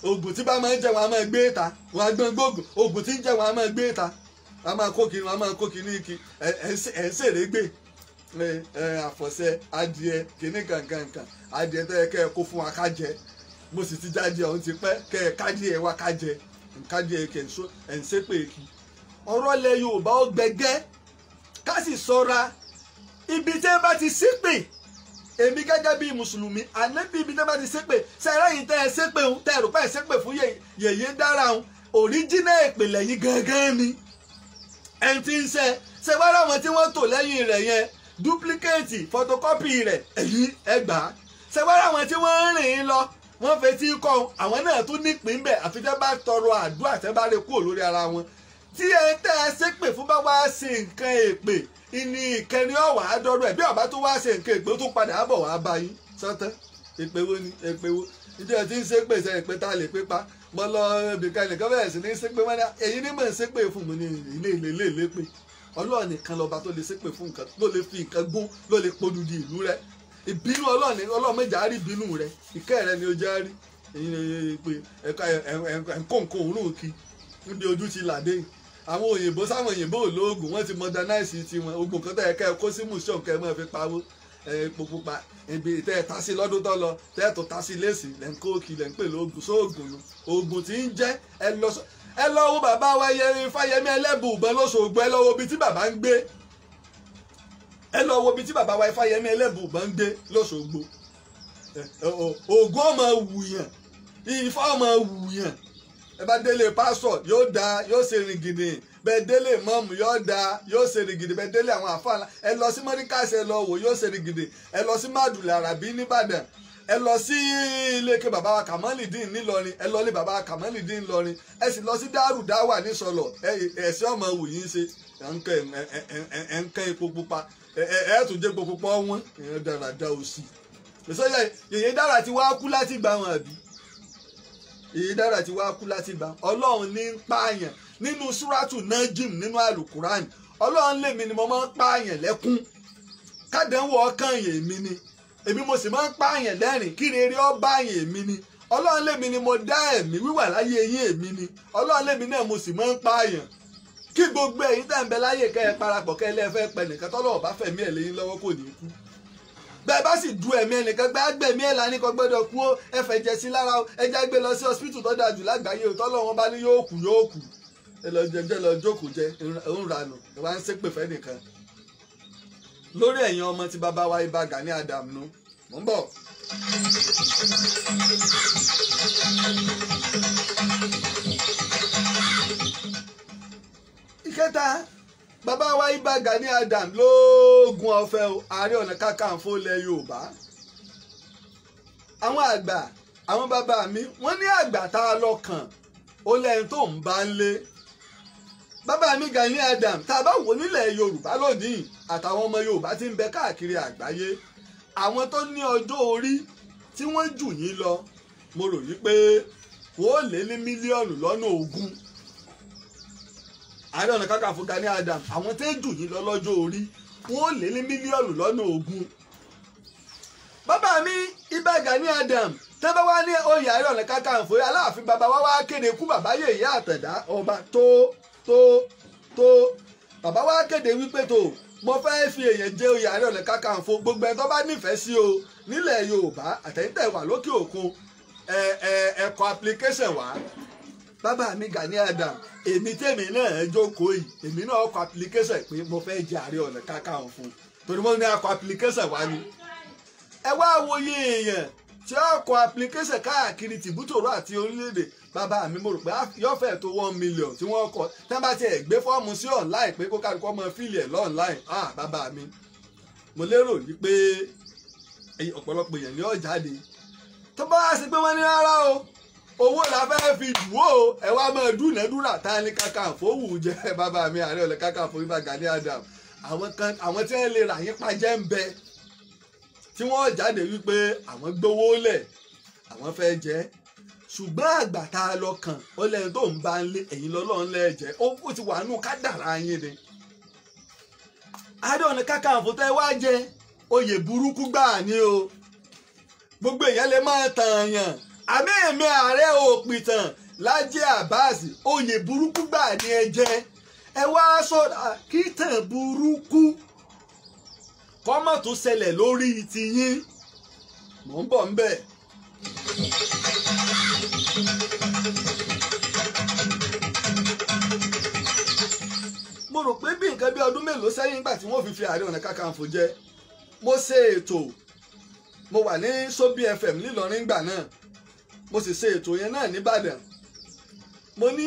Ògùn tí bá máa ń jẹ wọn a máa gbé ta, wọn a gbọ́n gbóògùn. Ògùn tí ń jẹ wọn a máa gbé ta, wọn a máa kó kiri, wọn a máa kó kiri kí ẹ̀ ń ṣèrè gbé. Àfọ̀ṣẹ adìẹ kìíní kankankan, adìẹ tó yẹ kẹ́ ẹ kó fún wa ká jẹ. Mo sì ti jáde ọ̀hún ti pẹ́, kẹ́ ẹ kájí ẹ wá ká jẹ, nkájí ẹ kẹ́ ẹ̀ ń ṣépè kí. Ọ̀rọ̀ lẹ Yorùbá ó gbẹgẹ́, ká sì ṣọ́ra. Ibi tí ẹ bá ti ṣépè, èmi gẹ́gẹ́ bí mùsùlùmí, ànábì ibi tí ẹ bá ti ṣépè, sẹ́rẹ́ yìí tẹ́ ẹ ṣépè ń tẹ́ ẹ rò pé ẹ ṣépè fún yèyé dára ń, òríjínà èpè lẹ́yìn gangan ni. Ẹni tí ń ṣe ṣe wá ráwọn tí wọ́n tò lẹ́yìn rẹ̀ yẹn, dúpílíkéètì fọtokọ́pì rẹ̀ ẹ̀yìn ẹgbàá. Ṣe wá ráwọn tí wọ́n ń rìn lọ, wọ́n fetí kọ́ àwọn náà tún nípìn bẹ́ẹ̀, àfi tẹ́ bá tọrọ àdúrà tẹ́ bá lè kúrò lórí ara wọn. Tí ẹ tẹ́ ẹ ṣépè fún bá wá ṣe nǹkan èpè, ìní ìkẹrin ọ̀wà àdọ́rọ̀ ẹ̀ bí ọ̀bá tó wá ṣe nǹkan èpè ó tún padà bọ̀ wá bá yín sọ́tẹ́. Èpè wo ni èpè wo? Ìjọ tí ń ṣépè ṣe èpè tá a lè pé pa. Mo lọ ibìkan nìkan bẹ̀rẹ̀ sí ní ṣépè wọn ní èyí ní mò ń ṣépè fún mi ní ilé ilé ilé ilé pé Ọlọ́run nìkan lọ́ba tó lè ṣépè fún nǹkan, ló lè fi nǹkan gún, ló lè podudi ìlú rẹ. Ìbínú Ọlọ́run, Ọlọ́run méjà á rí ìbínú rẹ, ìkẹ́ rẹ ni ó jẹ́ rí. Èyí ni pé ẹ̀kọ́ nǹkan òórùn kí níbi ojú ti làdé. Àwọn òyìnbó sáwọn òyìnbó olóògùn wọ́n ti modernize tiwọn. Ogun kan tẹ́ ẹ kẹ́ ẹ kó sí museum kẹ́ ẹ máa fi pawó epo pupa. Ibi tẹ́ ẹ ta sí lọ́dún tó lọ, tẹ́ ẹ tó ta sí lẹ́sìn lẹ́ ń kó kí lẹ́ ń pè lóògùn sóògùn nu. Oògùn tí ń jẹ́ ẹ lọ wo bàbá wa Fáyẹmí Ẹlẹ́bùúbọn lóṣogbo, ẹ lọ wo ibi tí bàbá ń gbé. Ẹ lọ wo ibi tí bàbá wa Fáyẹmí Ẹlẹ́bùúbọn ń gbé lóṣogbo. Oògùn ọmọ wùyàn, Ifá ọmọ wùyàn. Ẹ bá délé pásọ yóò da, yóò ṣe rìngìdì. Bẹ́ẹ̀ délé mọ́ọ̀mù yóò da, yóò ṣe rìngìdì. Bẹ́ẹ̀ délé àwọn àfáà, ẹ lọ sí mọ́ríkàsì ẹ lọ wò, yóò ṣe rìngìdì. Ẹ lọ sí mádùlẹ̀ àràbí nìbàdàn, ẹ lọ sí ilé ike bàbá wa Kàmọ́lìdín nílọrin, ẹ lọ lé bàbá wa Kàmọ́lìdín ńlọrin, ẹ sì lọ sí dárù dáwà nísọlọ. Ẹsẹ ọmọ wù yín ṣe ẹ ń kẹ́ epo pupa, ẹ tún jẹ́ epo pupa wọn ìyẹn dáradá òsì. Ìsọyẹ yèyé dára ti wá kú láti gbà wọn àbí? Èyí dára ti wá kú láti gbà. Ọlọ́run ní ń pààyàn nínú súrátù Najim nínú alukuran. Ọlọ́run lèmi ni mo máa ń pààyàn lẹ́kún, kádánwò ọkàn yẹn èmi ni, èmi mo sì máa ń pààyàn lẹ́rìn, kí rere ó bá yẹn èmi ni. Ọlọ́run lèmi ni mo dá ẹ̀mí wíwà láyé yín èmi ni. Ọlọ́run lèmi náà mo sì máa ń pààyàn. Kí gbogbo ẹ̀yin tẹ́ ń bẹ láyé kẹ́ ẹ parapọ̀ kẹ́ ẹ lẹ́ẹ̀fẹ́ pẹ́ nìkan tọ́lọ́run bá fẹ̀mí ẹ̀ léyìn lọ́wọ́ kò ní kú. Bẹ́ẹ̀ bá sì du ẹ̀mí ẹnìkan gbé agbẹ̀mí ẹ̀ lání kan gbọ́dọ̀ kú ó, ẹ fẹ̀jẹ̀ sí lára ó, ẹ já gbé lọ sí hospital tó dáa jù lágbàáyé ó, tọ́lọ́run bá ní yóò kú yóò kú. Ẹ lọ jẹjẹ lọ jókòó jẹ ń ranù, ẹ wá ń ṣépè fẹ́ nìkan. Lórí ẹ̀yin ọmọ tí bàbá wa Ìbà Gani Adams nu, mò ń bọ̀. Ìkẹta, bàbá wa Ìbà Gani Adams lóògùn ọ̀fẹ́ o, Ààrẹ Ọ̀nà Kakanfò ilẹ̀ Yorùbá. Àwọn àgbà, àwọn bàbá mi, wọ́n ní àgbà tá a lọ kàn Ó lẹ́yìn tó ń bá ń lé. Bàbá mi Gani Adams, tá a bá wò nílẹ̀ Yorùbá lónìí àtàwọn ọmọ Yorùbá tí ń bẹ káàkiri àgbáyé, àwọn tó ní ọjọ́ orí tí wọ́n jù yín lọ, mo rò yí pé wọ́n lé ní 20 mílíọ̀nù. Ààrẹ Ọ̀nà Kakanfò Gani Adams, àwọn tó jù yín lọ lọ́jọ́ orí wọ́n lé ní 20 mílíọ̀nù. Bàbá mi Ìbà Gani Adams, tẹ́ bá wá ní oyè Ààrẹ Ọ̀nà Kakanfò, Aláàfin bàbá wa wá kéde kú bàbá yèyé Àtàndá ọba tó tó tó bàbá wa kéde wípé tó mo fẹ́ fi èèyàn jẹ oyè Ààrẹ Ọ̀nà Kakanfò, gbogbo ẹni tó bá nífẹ̀ẹ́ sí o nílẹ̀ Yorùbá àtẹ̀yìntẹ̀ wà lókè òkun, ẹ kọ application wá. Bàbá mi Gani Adams, èmi tèmi náà jókòó yìí, èmi náà kọ application pé mo fẹ́ jẹ Ààrẹ Ọ̀nà Kakanfò, torí mo ní akọ application wá ni. Ẹ wá wòye èèyàn tí ó kọ application káàkiri tìbútòrò àti orílẹ̀-èdè. Bàbá mi mo rò pé yóò fẹ́ tó 1 million tí wọ́n kọ, tí wọ́n bá tiẹ̀ gbé fọ́ọ̀mù sí online pé kó kálukú ọmọ fíìlì ẹ̀ lọ́ọ̀nláìn. Bàbá mi mo lérò yìí pé ọ̀pọ̀lọpọ̀ èèyàn ni ó jáde. Tó bá wá sí pé wọ́n ní rárá o, owó la fẹ́ fi jù ó, ẹ wá máa dúnàádúrà tá a ní Kakanfò wù jẹ́. Bàbá mi Ààrẹ Ọ̀nà Kakanfò Ìbà Gani Adams, àwọn kan àwọn tí wọ́n lè rà yín pa jẹ́ ń bẹ tí wọ́n jáde wípé àwọn gbowó lẹ̀ àwọn fẹ́ jẹ́. Ṣùgbọ́n àgbà tá a lọ kàn ó lẹ́yìn tó ń bá ń lé ẹ̀yìn lọ́lọ́run lẹ́ẹ̀jẹ́, ó ti wà nù kádàrá yín ni. Ààrẹ Ọ̀nà Kakanfò tẹ́ wá jẹ oyè burúkú gbáà ni o. Gbogbo èèyàn lè máa tàn yàn, àmì èmi ààrẹ òpìtàn Lájí Abbas, oyè burúkú gbáà ni ẹ jẹ. Ẹ wá sọ kí tàn burúkú kọ́mọ̀ tó ṣẹlẹ̀ lórí tiyín. Mò ń bọ̀ ń bẹ̀. Mo rò pé bí nǹkan bí ọdún mélòó sẹ́yìn nígbà tí wọ́n fi Ààrẹ Ọ̀nà Kakanfò jẹ, mo ṣe ètò, mo wà ní Sobi FM nílọrin gbà náà, mo sì ṣe ètò yẹn náà nìbàdàn. Mo ní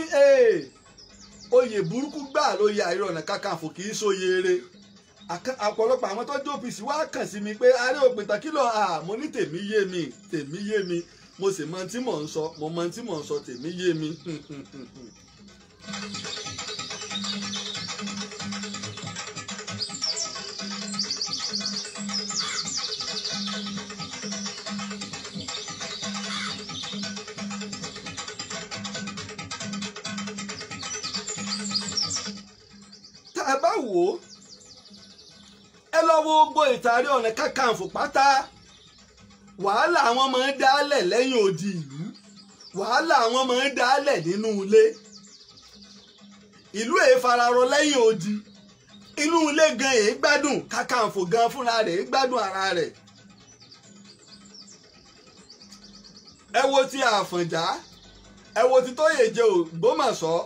oyè burúkú gbà lóye Ààrẹ Ọ̀nà Kakanfò kì í ṣoyè eré. Ọ̀pọ̀lọpọ̀ àwọn tó jó OPC wá kàn sí mi pé Ààrẹ òpìtàn kìlọ̀, mo ní tèmi yé mi, tèmi yé mi, mo sì mọ tí mò ń sọ, mo mọ tí mò ń sọ, tèmi yé mi. Tá a bá wò ó, ẹ lọ wo gbogbo ìtàn Ààrẹ Ọ̀nà Kakanfò pátá, wàhálà àwọn máa ń dálẹ̀ lẹ́yìn odi ìlú, wàhálà àwọn máa ń dálẹ̀ nínú ilé. Ìlú èé fararọ lẹ́yìn odi, inú ilé gan èé gbádùn, Kakanfò gan fúnra rẹ̀ èé gbádùn ara rẹ̀. Ẹ wo ti Àfọ̀njá, ẹ wo ti Tóyèjẹ Ògbómọ̀ṣọ́,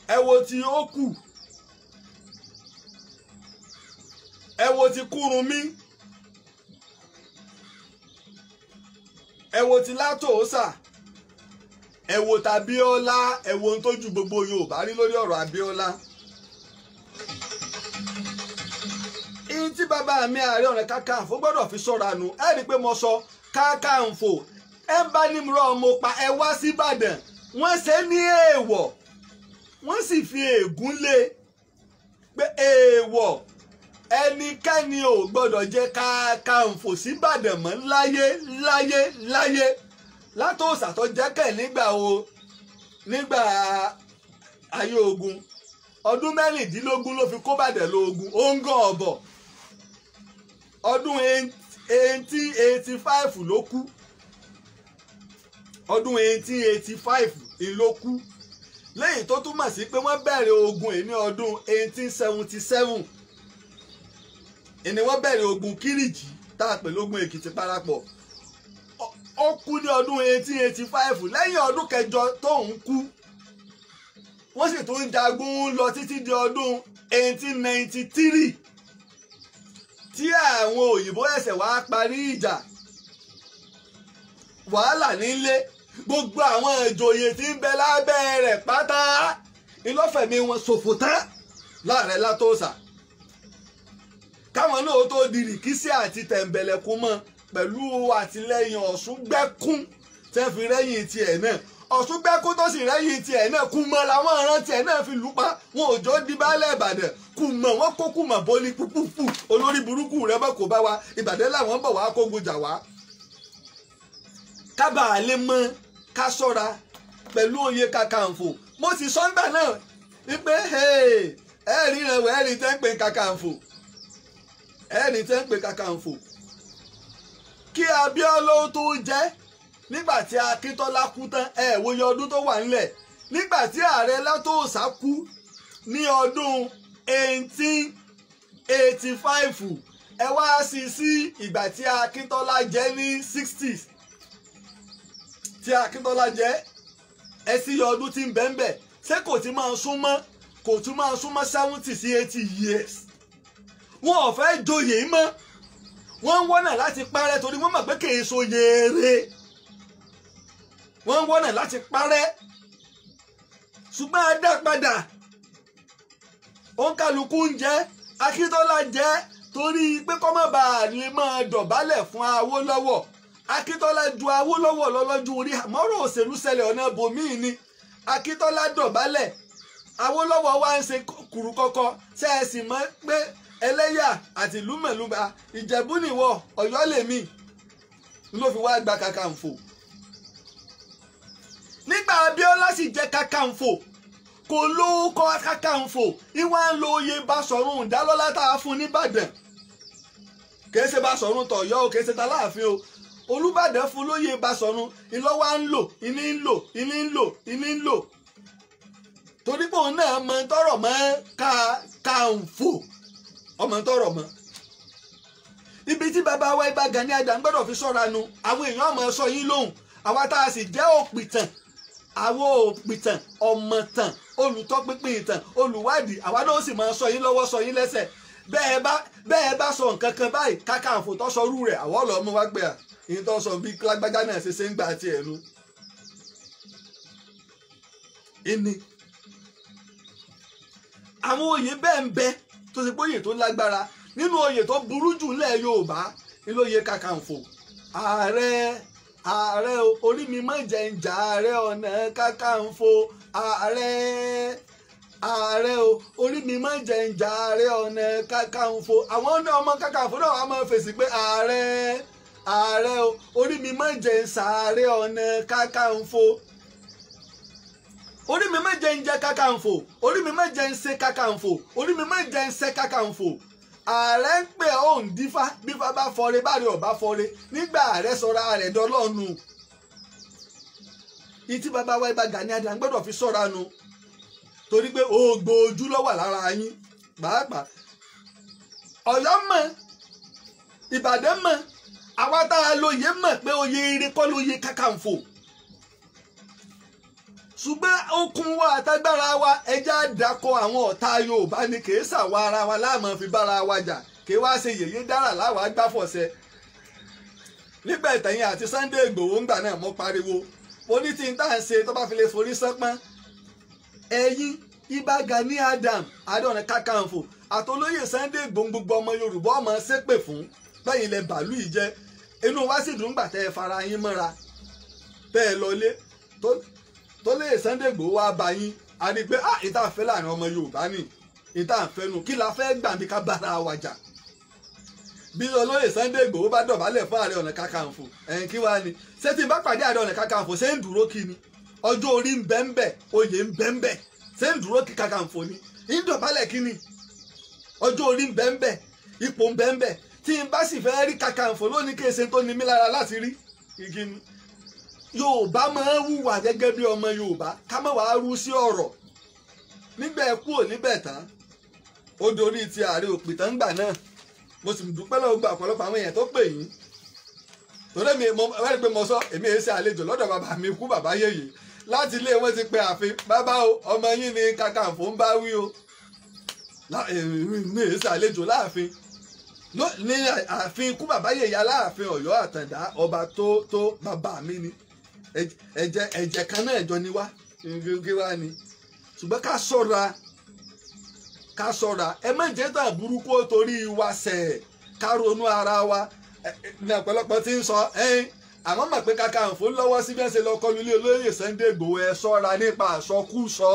ẹ wo ti Ókù, ẹ wo ti Kúrúnmí, ẹ wo ti Látòósà, ẹ wo tàbíọ́lá, ẹ wo ohun tó ju gbogbo Yorùbá rí lórí ọ̀rọ̀ Abíọ́lá. Ihun tí bàbá mi Ààrẹ Ọ̀nà Kakanfò gbọ́dọ̀ fi ṣọ́ra nù, ẹ rí i pé mo sọ Kakanfò ẹ ń bá ní mìíràn mo pa ẹ wá sí Ìbàdàn, wọ́n ṣe ní èèwọ̀, wọ́n sì fi ègún lé pé èèwọ̀ ẹnikẹ́ni ò gbọ́dọ̀ jẹ́ Kakanfò síbàdàn mọ́ láyé láyé láyé. Látòsà tó jẹ́ kẹ̀ nígbà o, nígbà ayé ogun, ọdún 16 ló fi kó bàdàn lóògùn, ó ń gàn ọ̀bọ̀. Ọdún 1885 ló kú, ọdún 1885 ló kú, lẹ́yìn tó túmọ̀ sí pé wọ́n bẹ̀rẹ̀ ogun yìí ní ọdún 1877 ìní wọ́n bẹ̀rẹ̀ ogun Kírìjì tá a pè lógun Èkìtì parapọ̀. Ó kú ní ọdún 1885, lẹ́yìn ọdún kẹjọ tóun kú, wọ́n sì tún jagun lọ títí di ọdún 1893 tí àwọn òyìnbó ẹ̀sẹ̀ wá parí ìjà. Wàhálà nílé, gbogbo àwọn ìjòyè tí ń bẹ lábẹ́ rẹ̀ pátá ìlọ́fẹ̀mí wọn ṣòfò tán láàrẹ Látòsà, káwọn náà tó di rìkísí àti tẹ̀m̀bẹ̀lẹ̀kún mọ́ pẹ̀lú àtìlẹ́yìn Ọ̀ṣun gbẹ́kún tẹ́ fi rẹ́yìn tiẹ̀ náà. Ọ̀ṣúngbẹ́kú tó sì rẹ́yìn tiẹ̀ náà, kùmọ̀ làwọn ọ̀ràn tiẹ̀ náà fi lù pa, wọn ò jọ di baálẹ̀ Ìbàdàn. Kùmọ̀ wọn kó kùmọ̀ bólí púpùpù, olórí burúkú rẹ bọ́ kò bá wa, Ìbàdàn làwọn ń bọ̀ wá kógun jà wá. Kábàá lè mọ ká ṣọ́ra pẹ̀lú oyè Kakanfò. Mo sì sọ ńgbà náà wípé ẹ rí ìrànwọ́, ẹ rí tẹ́ ń pè Kakanfò, ẹ rí tẹ́ ń pè Kakanfò. Kí Abíọ́lá tó jẹ́, nígbà tí Akíntọ́lá kú tán, ẹ wòye ọdún tó wà nílẹ̀. Nígbà tí ààrẹ Látòsà kú ní ọdún 1885, ẹ wá sí ìgbà tí Akíntọ́lá jẹ́ ní 60s, tí Akíntọ́lá jẹ́, ẹ sí ọdún tí ń bẹ ń bẹ. Ṣé kò ti máa súnmọ́, kò tún máa súnmọ́ 70 sí 80 years? Wọn ò fẹ́ joyè mọ́, wọ́n ń wọ́nà láti parẹ́ torí wọ́n mọ̀ pé kì í so yèrè. Wọ́n ń wọ́nà láti parẹ́, ṣùgbọ́n a dá padà. Òǹkàlùkù ń jẹ́, Akíntọ́lá jẹ́ torí pé kó má bàa lè máa dọ̀bálẹ̀ fún Awólọ́wọ̀. Akíntọ́lá ju Awólọ́wọ̀ lọ́lọ́jú orí, àmọ́rò òṣèlú ṣẹlẹ̀ ọ̀nà bòmíì ni. Akíntọ́lá dọ̀bálẹ̀, Awólọ́wọ̀ wá ń ṣe kùrùkọ́kọ́. Ṣe é sì mọ̀ pé ẹlẹ́yà àti ìlú mẹ̀lúba, Ìjẹ̀bú nìwọ, Ọ̀yọ́ lèmi, ló fi wá gba Kakanfò. Nígbà Abíọ́lá sì jẹ́ Kakanfò, kò lóókọ Kakanfò, ìwà ń lo oyè Basọ̀run Ìdálọ́lá tá a fún nìbàdàn. Kìí ṣe Basọ̀run tọ̀yọ́ o, kìí ṣe taláàfin o. Olúbàdàn fún lóyè Basọ̀run, ìlọ́wà ń lò, ìní ń lò, ìní ń lò, ìní ń lò. Torí pé òun náà mọ tọrọ mọ́ Kakanfò, ọmọ tọrọ mọ́. Ibi tí bàbá wa Ìbà Gani Adams gbọ́dọ̀ fi ṣọ́ra nu, àwọn èèyàn ọmọ sọ yín lóhùn. Àwa tá a sì jẹ́ òpìtàn, àwọn òpìtàn, ọ̀mọ̀tàn, olùtọ́pinpin ìtàn, olùwádìí, àwa náà sì máa sọ yín lọ́wọ́, sọ yín lẹ́sẹ̀. Bẹ́ẹ̀ bá sọ nǹkan kan báyìí, Kakanfò tó sọ rú rẹ̀, àwọn ọlọ́mú wá gbé à ìyẹn tó sọ bí lágbájá náà ṣe ń gbà tiẹ̀ nu. Ìní àwọn oyè bẹ́ẹ̀ ń bẹ tó ṣe pé oyè tó lágbára. Nínú oyè tó burú jù nílẹ̀ Yorùbá ní lóyè Kakanfò. Ààrẹ orí mi má jẹ́ ń jà, Ààrẹ Ọ̀nà Kakanfò, ààrẹ o, orí mi má jẹ́ ń jà, Ààrẹ Ọ̀nà Kakanfò. Àwọn ọmọ Kakanfò náà wà máa fèsì pé ààrẹ o, orí mi má jẹ́ ń sàárẹ̀ Ọ̀nà Kakanfò. Orí mi má jẹ́ ń jẹ́ Kakanfò, orí mi má jẹ́ ń ṣe Kakanfò, orí mi má jẹ́ ń ṣe Kakanfò. Ààrẹ ń pè ọ́ ń dífá, bífá bá fọre, bá rí ọ̀bá fọre, nígbà ààrẹ sọra rẹ̀ dọ́lọ́nu. Ìtí bàbá wa Ìbà Gani Adams gbọ́dọ̀ fi sọ́ra nu, torí pé ògbó ojú ló wà lára yín. Pàápàá Ọ̀yọ́ mọ̀, Ìbàdàn mọ̀, àwa tá a lóye mọ̀ pé oyè eré kọ́ lóye Kakanfò. Ṣùgbọ́n okun wa àtagbára wa, ẹja dàkọ àwọn ọ̀tá Yorùbá ni, kì í ṣàwa ara wa láàmú fi bára wa jà, kì í wá ṣe yèyé dára láwa gbáfọ̀ṣẹ. Nígbà ìtẹ̀yìn àti Sunday Igboho ńgbà náà mo pariwo, mo ní tí n tá à ń ṣe tó bá fi lè forí sánpọ́n. Ẹ̀yin Ìbà Gani Adams, Ààrẹ Ọ̀nà Kakanfò àtolóyè Sunday Igboho, gbogbo ọmọ Yorùbá ọmọ ṣépè fún bẹ́yìn lẹ bàálù yìí jẹ́. Inú wa sì dùn gbà tẹ́ ẹ fara yín mọ́ra, tẹ́ ẹ lọlé tó lè Sunday Igboho wá bá yín. A rí i pé ìta àfẹ́ láàrin ọmọ Yorùbá ni, ìta àfẹ́ nu, kí la fẹ́ gbà bí ká bára wa jà. Bí olóyè Sunday Igboho bá dọ̀bálẹ̀ fún Ààrẹ Ọ̀nà Kakanfò, ẹ̀yìn kí wá ni ṣé tí n bá pàdé Ààrẹ Ọ̀nà Kakanfò ṣé ń dúró kí ni? Ọjọ́ orí ń bẹ ń bẹ, oyè ń bẹ ń bẹ, ṣé ń dúró kí Kakanfò ni? Ń dọ̀bálẹ̀ kí ni? Ọjọ́ orí ń bẹ ń bẹ, ipò ń bẹ ń bẹ. Tí n bá sì fẹ́ rí Kakanfò lónìí, kí èsè tó ní mí lára láti rí igi ni. Yorùbá máa ń hùwà gẹ́gẹ́ bí ọmọ Yorùbá, ká má wàá rú sí ọ̀rọ̀. Nígbà ẹ kúrò níbẹ̀ tán, ó dorí ti ààrẹ òpìtàn gbà náà. Mo sì dúpẹ́ lọ́wọ́ gba ọ̀pọ̀lọpọ̀ àwọn èèyàn tó pè yín. Torí mi mo wẹ́rẹ́ pé mo sọ èmi èé ṣe àlejò lọ́dọ̀ bàbá mi kú bàbá yèyè. Láti ilé wọn ti pe ààfin, bàbá o, ọmọ yín ni Kakanfò ń bá wí o. Mi èé ṣe àlejò láàfin. Ní ààfin kú bàbá yèyè Aláàfin Ọ̀yọ́ Àtàndá, ọba tó bàbá mi ni. Ẹ̀jẹ̀ kan náà jọ ni wá, kí wá ni. Ṣùgbọ́n ká ṣọ́ra, ká ṣọ́ra, ẹ má jẹ́ tàn burúkú torí wa ṣẹ̀, ká ronú ara wa. Ní ọ̀pọ̀lọpọ̀ tí ń sọ, Àwọn mọ̀ pé Kakanfò lọ́wọ́ sí bí wọ́n ṣe lọ kọlu ilé olóyè Sunday Igboho. Ẹ ṣọ́ra nípa àsọkúsọ.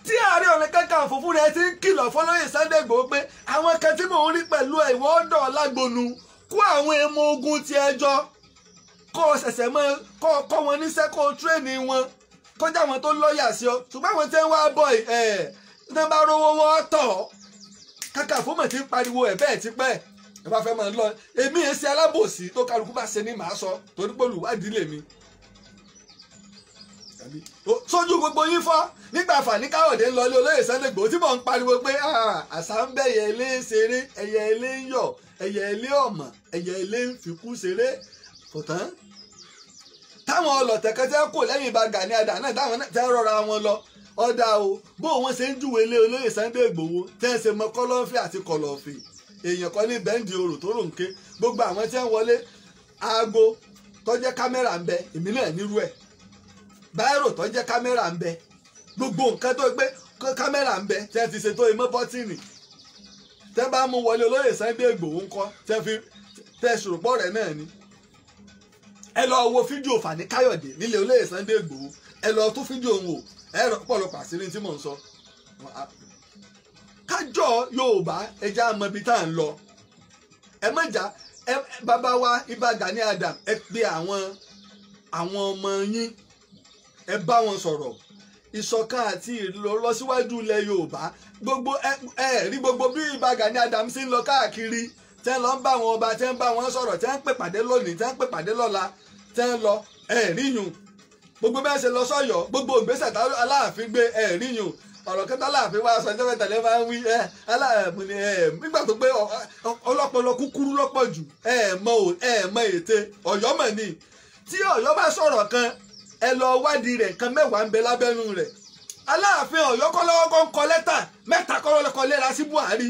Tí Ààrẹ Ọ̀nà Kakanfò fúnra ẹ ti ń kìlọ̀ fọlọ́yè Sunday Igboho pé àwọn kan tí mò ń rí pẹ̀lú ẹ̀ ìwọ ọ̀dọ̀ lágbónú kó àwọn ọmọ ogun ti ẹjọ́ kó o ṣẹ̀ṣẹ̀ mọ́ kó o kọ́ wọn níṣẹ́ kó o tírèènì wọn kọjá àwọn tó lọ́ọ̀yà sí ọ, ṣùgbọ́n àwọn tí ń wá bọ̀ ẹ̀ ní bá rówó wọn tọ̀. Kakanfò mọ̀ tí ń pariwo ẹ̀ bẹ́ẹ̀ ti pẹ́. Ẹ bá fẹ́ máa lọ, èmi ẹ̀ ṣe alábòsí tó kálukú bá ṣe ní màá sọ torí pé olùwádìí lèmi. Sójú gbogbo yín fọ́ nígbà Fani Káyọ̀dé ń lọ ilé olóyè Sunday Igboho tí mò ń pariwo pé àṣà ń bẹ̀yẹ ilé ṣeré, ẹyẹ ilé ń yọ̀, ẹyẹ ilé ọ̀mọ̀, ẹyẹ ilé ń fikú ṣeré. Kò tán. Táwọn ọlọ̀tẹ̀ kan tẹ́ kò lẹ́yìn Ìbà Gani Adams náà táwọn náà tẹ́ rọra wọn lọ. Ọ̀dà o, bó wọn ṣe ń júwe ilé olóyè Sunday Igboho tẹ́ ń ṣe mọ kọ́lọ́fì àti kọ̀lọ̀fì. Èèyàn kan ní bẹ́ńdì orò tó rò ń ké. Gbogbo àwọn tí ń wọlé aago tó jẹ́ kámẹ́rà ń bẹ, èmi náà nírú ẹ̀. Báírò tó jẹ́ kámẹ́rà ń bẹ, gbogbo nǹkan tó gbé kámẹ́rà ń bẹ tẹ́ ti ṣètò ìmọ̀ bọ́tìnì. Tẹ́ bá mú wọlé olóyè Sunday Igboho ńkọ́ tẹ́ fi tẹ́ ṣòròpọ̀ rẹ̀ náà ni. Ẹ lọ wo fídíò Fani Káyọ̀dé nílé olóyè Sunday Igboho, ẹ lọ tún fídíò òun wò, ẹ rọ pọ̀lọpọ̀ àṣírí tí mò ń sọ. Kájọ Yorùbá ẹja mọ ibi tá à ń lọ. Ẹ mọ̀já ẹ bàbá wa Ìbà Gani Adams, ẹ pe àwọn ọmọ yín, ẹ bá wọn sọ̀rọ̀. Ìṣọ̀kan àti ìlọsíwájú ilẹ̀ Yorùbá gbogbo ẹ rí gbogbo bí Ìbà Gani Adams ṣe ń lọ káàkiri, tẹ́ ń lọ ń bá wọn ọba, tẹ́ ń bá wọn sọ̀rọ̀, tẹ́ ń pè pàdé lónìí, tẹ́ ń pè pàdé lọ́la, tẹ́ ń lọ, ẹ rí yùn. Gbogbo bẹ́ẹ̀ ṣe lọ sọ́yọ́, gbogbo ìgbésẹ̀ tá Aláàfin gbé, ẹ rí yùn. Ọ̀rọ̀ kẹta Aláàfin wá sọ ẹjọ́ mẹ́ta lẹ́ máa ń wí ẹ Aláàfin ẹ nígbà tó pé ọlọ́pọlọ kúkúrú lọ́pọ̀ jù, ẹ mọ ète Ọ̀yọ́ mọ̀ ni. Tí Ọ̀yọ́ bá sọ̀rọ̀ kan, ẹ lọ wádìí rẹ̀, nǹkan mẹ́wàá ń bẹ lábẹ́nu rẹ̀. Aláàfin Ọ̀yọ́ kọ́ lọ́wọ́ kọ́ ń kọ lẹ́tà mẹ́ta kọ́ lọ́kọ léra sí Buhari.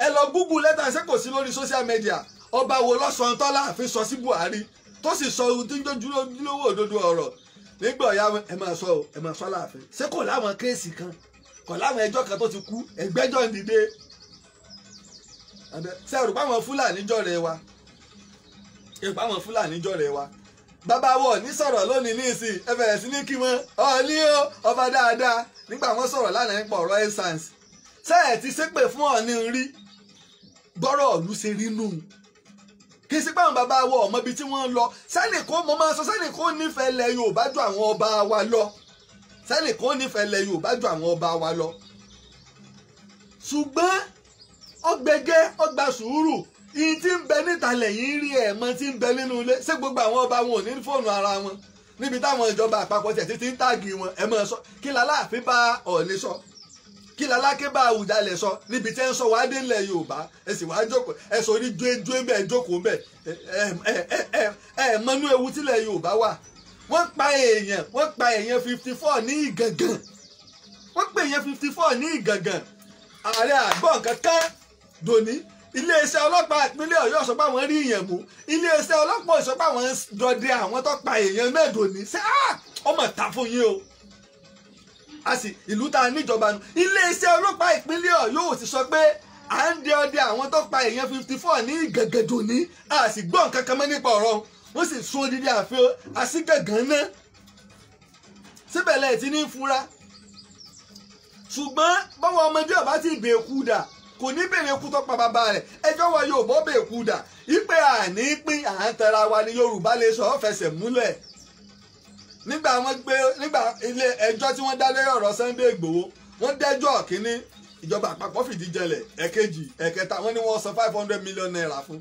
Ẹ lọ Google lẹ́tà, ṣé kò sí lórí social media? Ọba wo lọ́sàn-án tọ́láàfin sọ sí Buhari tó sì sọ ohun tí ń jójúlówó òdodo ọ̀rọ̀ nígbà ọ̀yá ẹ máa sọ ẹ máa sọ Aláàfin. Ṣé kò láwọn kéèsì kan, kò láwọn ẹjọ́ kan tó ti kú, ẹgbẹ́jọ́ ń dìde? Ṣé ẹ rò pé àwọn Fúlàní jọ̀rẹ́ wa? Ẹ rò pé àwọn Fúlàní jọ̀rẹ́ wa? Bàbá wọ̀ ní sọ̀rọ̀ lónìí ní ìsìn, ẹ bẹ̀rẹ̀ sí ní kí wọn Ọọ̀ni o, ọba dáadáa. Nígbà wọn sọ̀rọ̀ lánàá nípa ọ̀rọ̀ essence, ṣé ẹ ti ṣépè fún Ọọ̀ni rí? Gbọ́rọ̀ ọ̀lú ṣe rí nù. Kì í sí pé àwọn bàbá wọ ọmọ ibi tí wọ́n ń lọ. Sẹ́nì kó mo máa sọ, sẹ́nì kó nífẹ̀ẹ́ lẹ̀ Yorùbá ju àwọn ọba wa lọ. Sẹ́nì kó nífẹ̀ẹ́ lẹ̀ Yorùbá ju àwọn ọba wa lọ. Ṣùgbọ́n ọgbẹ́gẹ́ ọgbà sùúrù. Ìyí tí ń bẹ níta lẹ́yìn rí ẹ̀ mọ́ tí ń bẹ nínú ilé. Ṣé gbogbo àwọn ọba wọn ò ní fóònù ara wọn? Níbi táwọn ìjọba àpapọ̀ tẹ̀ títí ń táàgì wọn, ẹ máa sọ. Kí l'Aláàfin bá Ọọ̀ni sọ? Kí l'Aláké bá Àwùjalẹ̀ sọ? Níbi tí ẹ ń sọ wàá dé ilẹ̀ Yorùbá, ẹ sì wàá jókòó, ẹ sọ ní jóéjóé bẹ́ẹ̀ jókòó bẹ́ẹ̀. Ẹ mọnú ewu tílẹ̀ Yorùbá wà. Wọ́n pa èèyàn, wọ́n pa èèyàn 54 ní Ìgàngàn. Wọ́n pa èèyàn 54 ní Ìgàngàn. Ààrẹ àgbọ̀n kankan dòní. Iléeṣẹ́ ọlọ́pàá ìpínlẹ̀ Ọ̀yọ́ sọ pé àwọn rí èèyàn mú. Iléeṣẹ́ ọlọ́pàá sọ pé àwọn dọdẹ àwọn tó pa èèyàn náà dòní. Ṣé ọmọ ta fún yín o? A sì ìlú ta níjọba nu. Iléeṣẹ́ ọlọ́pàá ìpínlẹ̀ Ọ̀yọ́ ò sì sọ pé à ń dẹ ọdẹ àwọn tó pa èèyàn 54 ní Ìgàngàn dòní. A sì gbọ́ nǹkan kan mọ́ nípa ọ̀rọ̀ wọ́n sì sun odidi ààfin àsìgàngàn náà. Síbẹ̀ lẹ́ẹ̀ tí ní fura. Ṣùgbọ́n báwọn ọmọdé ọba ti bèèkú dà, kò ní bèrè ikú tó pa bàbá rẹ̀. Ẹjọ́ wa yóò bọ́ bèè kú dà. Ìpè àní pín à ń tẹra wa ní Yorùbá lè sọ ọ́ fẹsẹ̀ múlẹ̀. Nígbà wọ́n gbé nígbà ilé ẹjọ́ tí wọ́n dá lórí ọ̀rọ̀ Sunday Igboho, wọ́n dẹ́jọ́ kínní, ìjọba àpapọ̀ fìdí jẹlẹ̀, ẹ̀kejì, ẹ̀kẹta, wọ́n ní wọ́n san 500 million naira fún.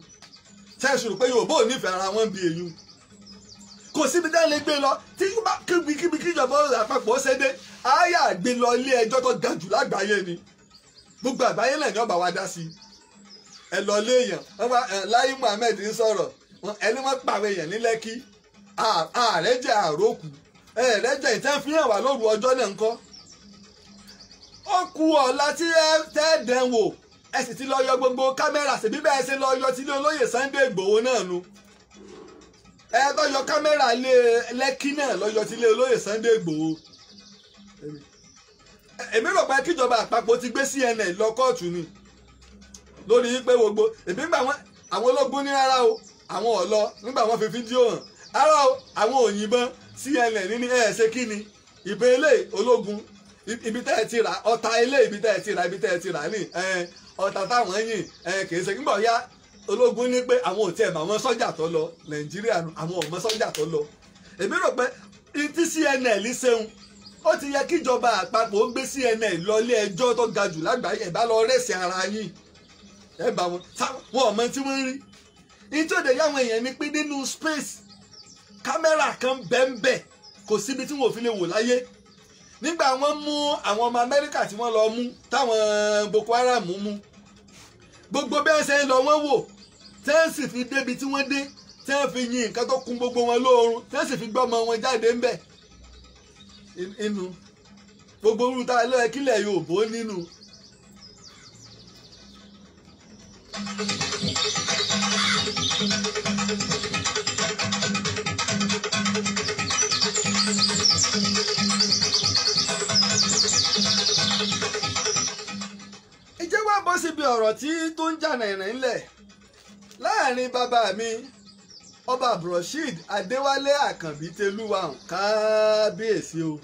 Ṣé ẹ ṣòro pé Yorùbá ò nífẹ̀ẹ́ ara wọn bí èyí? Kò síbi dá lè gbé lọ tí kíbi kíjọba àpapọ̀ ṣe dé, àyà gbé lọ ilé ẹjọ́ tó ga jù lágbàáyé ni. Gbogbo àgbáyé náà ni ọba wa dá sí. Ẹ lọ léèyàn Láyé Muhammed ń sọ̀rọ̀, ẹni wọ́n pàwọ̀ èèyàn ní Lẹ́kí, ààrẹ jẹ́ àrókù, ẹ̀rẹ́ jẹ́ ìtẹ́ fi hàn wá lóru ọjọ́ náà ńkọ́. Ó ku ọ̀la tí ẹ tẹ́ dẹ̀ wò, ẹ sì ti lọ yọ gbogbo kámẹ́rà, ṣèbí bẹ́ẹ̀ ṣe lọ yọ tílé olóyè Sunday Igboho náà nu. Ẹ tó yọ kámẹ́rà lé Lẹ́kí náà lọ yọ tílé olóyè Sunday Igboho. Èmi rò pé kíjọba àpapọ̀ ti gbé CNN lọ kóòtù ni lórí pé gbogbo èmi gbà wọn àwọn ológun ní rárá o, Àwọn ọ̀lọ́ nígbà wọ́n fi fídíò hàn ara àwọn òyìnbọn CNN ní ẹ̀ ṣe kí ni ìbọn ilé ológun ibi tẹ́ ẹ ti rà ọta ilé ibi tẹ́ ẹ ti rà ibi tẹ́ ẹ ti rà ní ọta táwọn yìn kì í ṣe nígbà yá ológun ní pé àwọn ò tiẹ̀ mọ̀ àwọn sọ́jà tó lọ Nàìjíríà àwọn ò mọ̀ sọ́jà tó lọ. Èmi rò pé tí CNN ṣeun ó ti yẹ kíjọba àpapọ̀ ó gbé CNN lọ ilé ẹjọ́ tó ga jù lágbàáyé ẹ̀ bá lọ rẹ̀sì ara yín ẹ̀ bá wọn wọn ò mọ tí wọ́n ń rí. Ìtòdè yáwọn èèyàn ní pé nínú space kámẹ́rà kan bẹ́ẹ̀nbẹ́ẹ̀ kò síbi tí wọn ò fi lè wò láyé. Nígbà wọ́n mú àwọn ọmọ Amẹ́ríkà tí wọ́n lọ mú táwọn Boko Haram mú gbogbo bí wọ́n ṣe ń lọ wọ́n wò tí wọ́n sì fi débi tí wọ́n dé tí wọ́n fi yin nǹkan tó kún gbogbo wọn lóorun tí wọ́n sì fi gbọ́mọ wọn jáde ńbẹ̀ inú gbogbo orú tá a lọ́ọ́ kílẹ̀ Yorùbá nínú. Ìjẹ́ wá bọ́ síbi ọ̀rọ̀ tí tó ń jà nàìrìn ńlẹ̀ láàrin bàbá mi ọba Abdulrasheed Adéwálé Àkànbí Tẹlúwà kábíyèsí o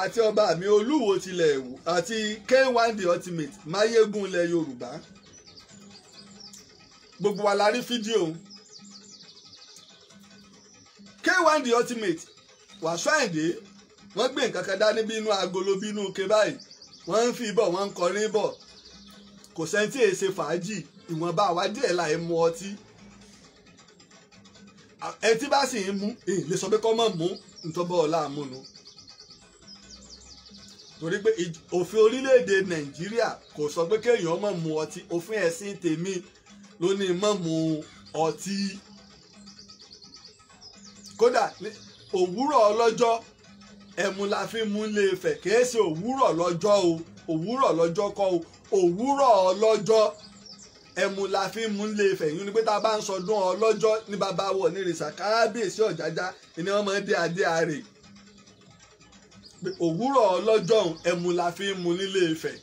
àti ọba mi Olúwo tilẹ̀ Èwù àti K1 The Ultimate Máyégún ilẹ̀ Yorùbá. Gbogbo wa la rí fídíò K1 The Ultimate Wàsíù Àyìndé wọ́n gbé nǹkan kan dání bí inú agolo bí inú ike báyìí wọ́n ń fi bọ̀ wọ́n ń kọrin bọ̀ kò sẹ́ni tí èsè fàájì ìwọ̀nba àwa díẹ̀ láì mu ọtí ẹ tí bá sì ń mú èyí lè sọ pé kọ́ mọ̀ mú ntọ́bọ̀ ọ̀la àmúnu torí pé òfin orílẹ̀-èdè Nàìjíríà kò sọ pé kéèyàn má mu ọtí òfin ẹ̀sìn tèmi ló ní má mu ọtí. Kódà òwúrọ̀ ọlọ́jọ́ ẹ̀mú la fi mú lé Ifẹ̀ kìí ṣe òwúrọ̀ lọ́jọ́ o òwúrọ̀ lọ́jọ́ kọ́ o òwúrọ̀ ọlọ́jọ́ ẹ̀mú la fi mú lé Ifẹ̀ yìí ni pé tá a bá ń sọdún ọlọ́jọ́ ní bàbá wọ̀ ní ìrìsà kábíyèsí Ọ̀jájá ni wọ́n máa ń dé adé àrè òwúrọ̀ ọlọ́jọ́ ẹ̀mú la fi mú nílé Ifẹ̀.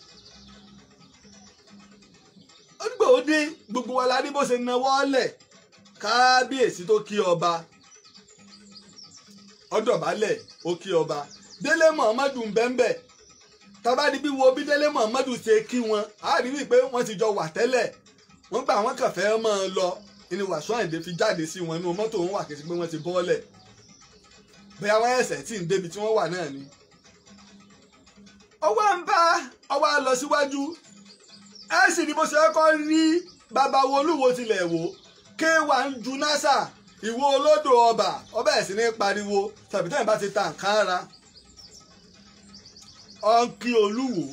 Ó dìgbò ó dé gbogbo wa la rí bó ṣe nawọ́ lẹ̀ kábíyèsí tó kí ọba ọdọ̀bálẹ̀ ó kí ọba Délé Muhammadu bẹ́ńbẹ́ tabadi bí wo bí Délé Muhammadu ṣe kí wọn á rí wípé wọ́n ti jọ wà tẹ́lẹ̀ wọ́n gbà wọ́n kàn fẹ́ máa lọ ní Wàsíù Àyìndé fi jáde sí wọn inú mọ́tò wọn wà kí sí pé wọ́n ti bọ́ọ̀lẹ̀ bóyá wọ́n ẹ̀sẹ̀ tí ń débi tí wọ́n wà náà ni. Ọwọ́ ń bá ọwọ́ á lọ síwájú ẹ sì ní bó ṣe kọ́ rí bàbá wo Olúwo tilẹ̀ wò K1 ju nasa ìwọ olódò ọba ọba ẹ̀ sì ní pariwo tàbí tẹ́yìn bá ti ta nǹkan ara ọ̀nkì Olúwo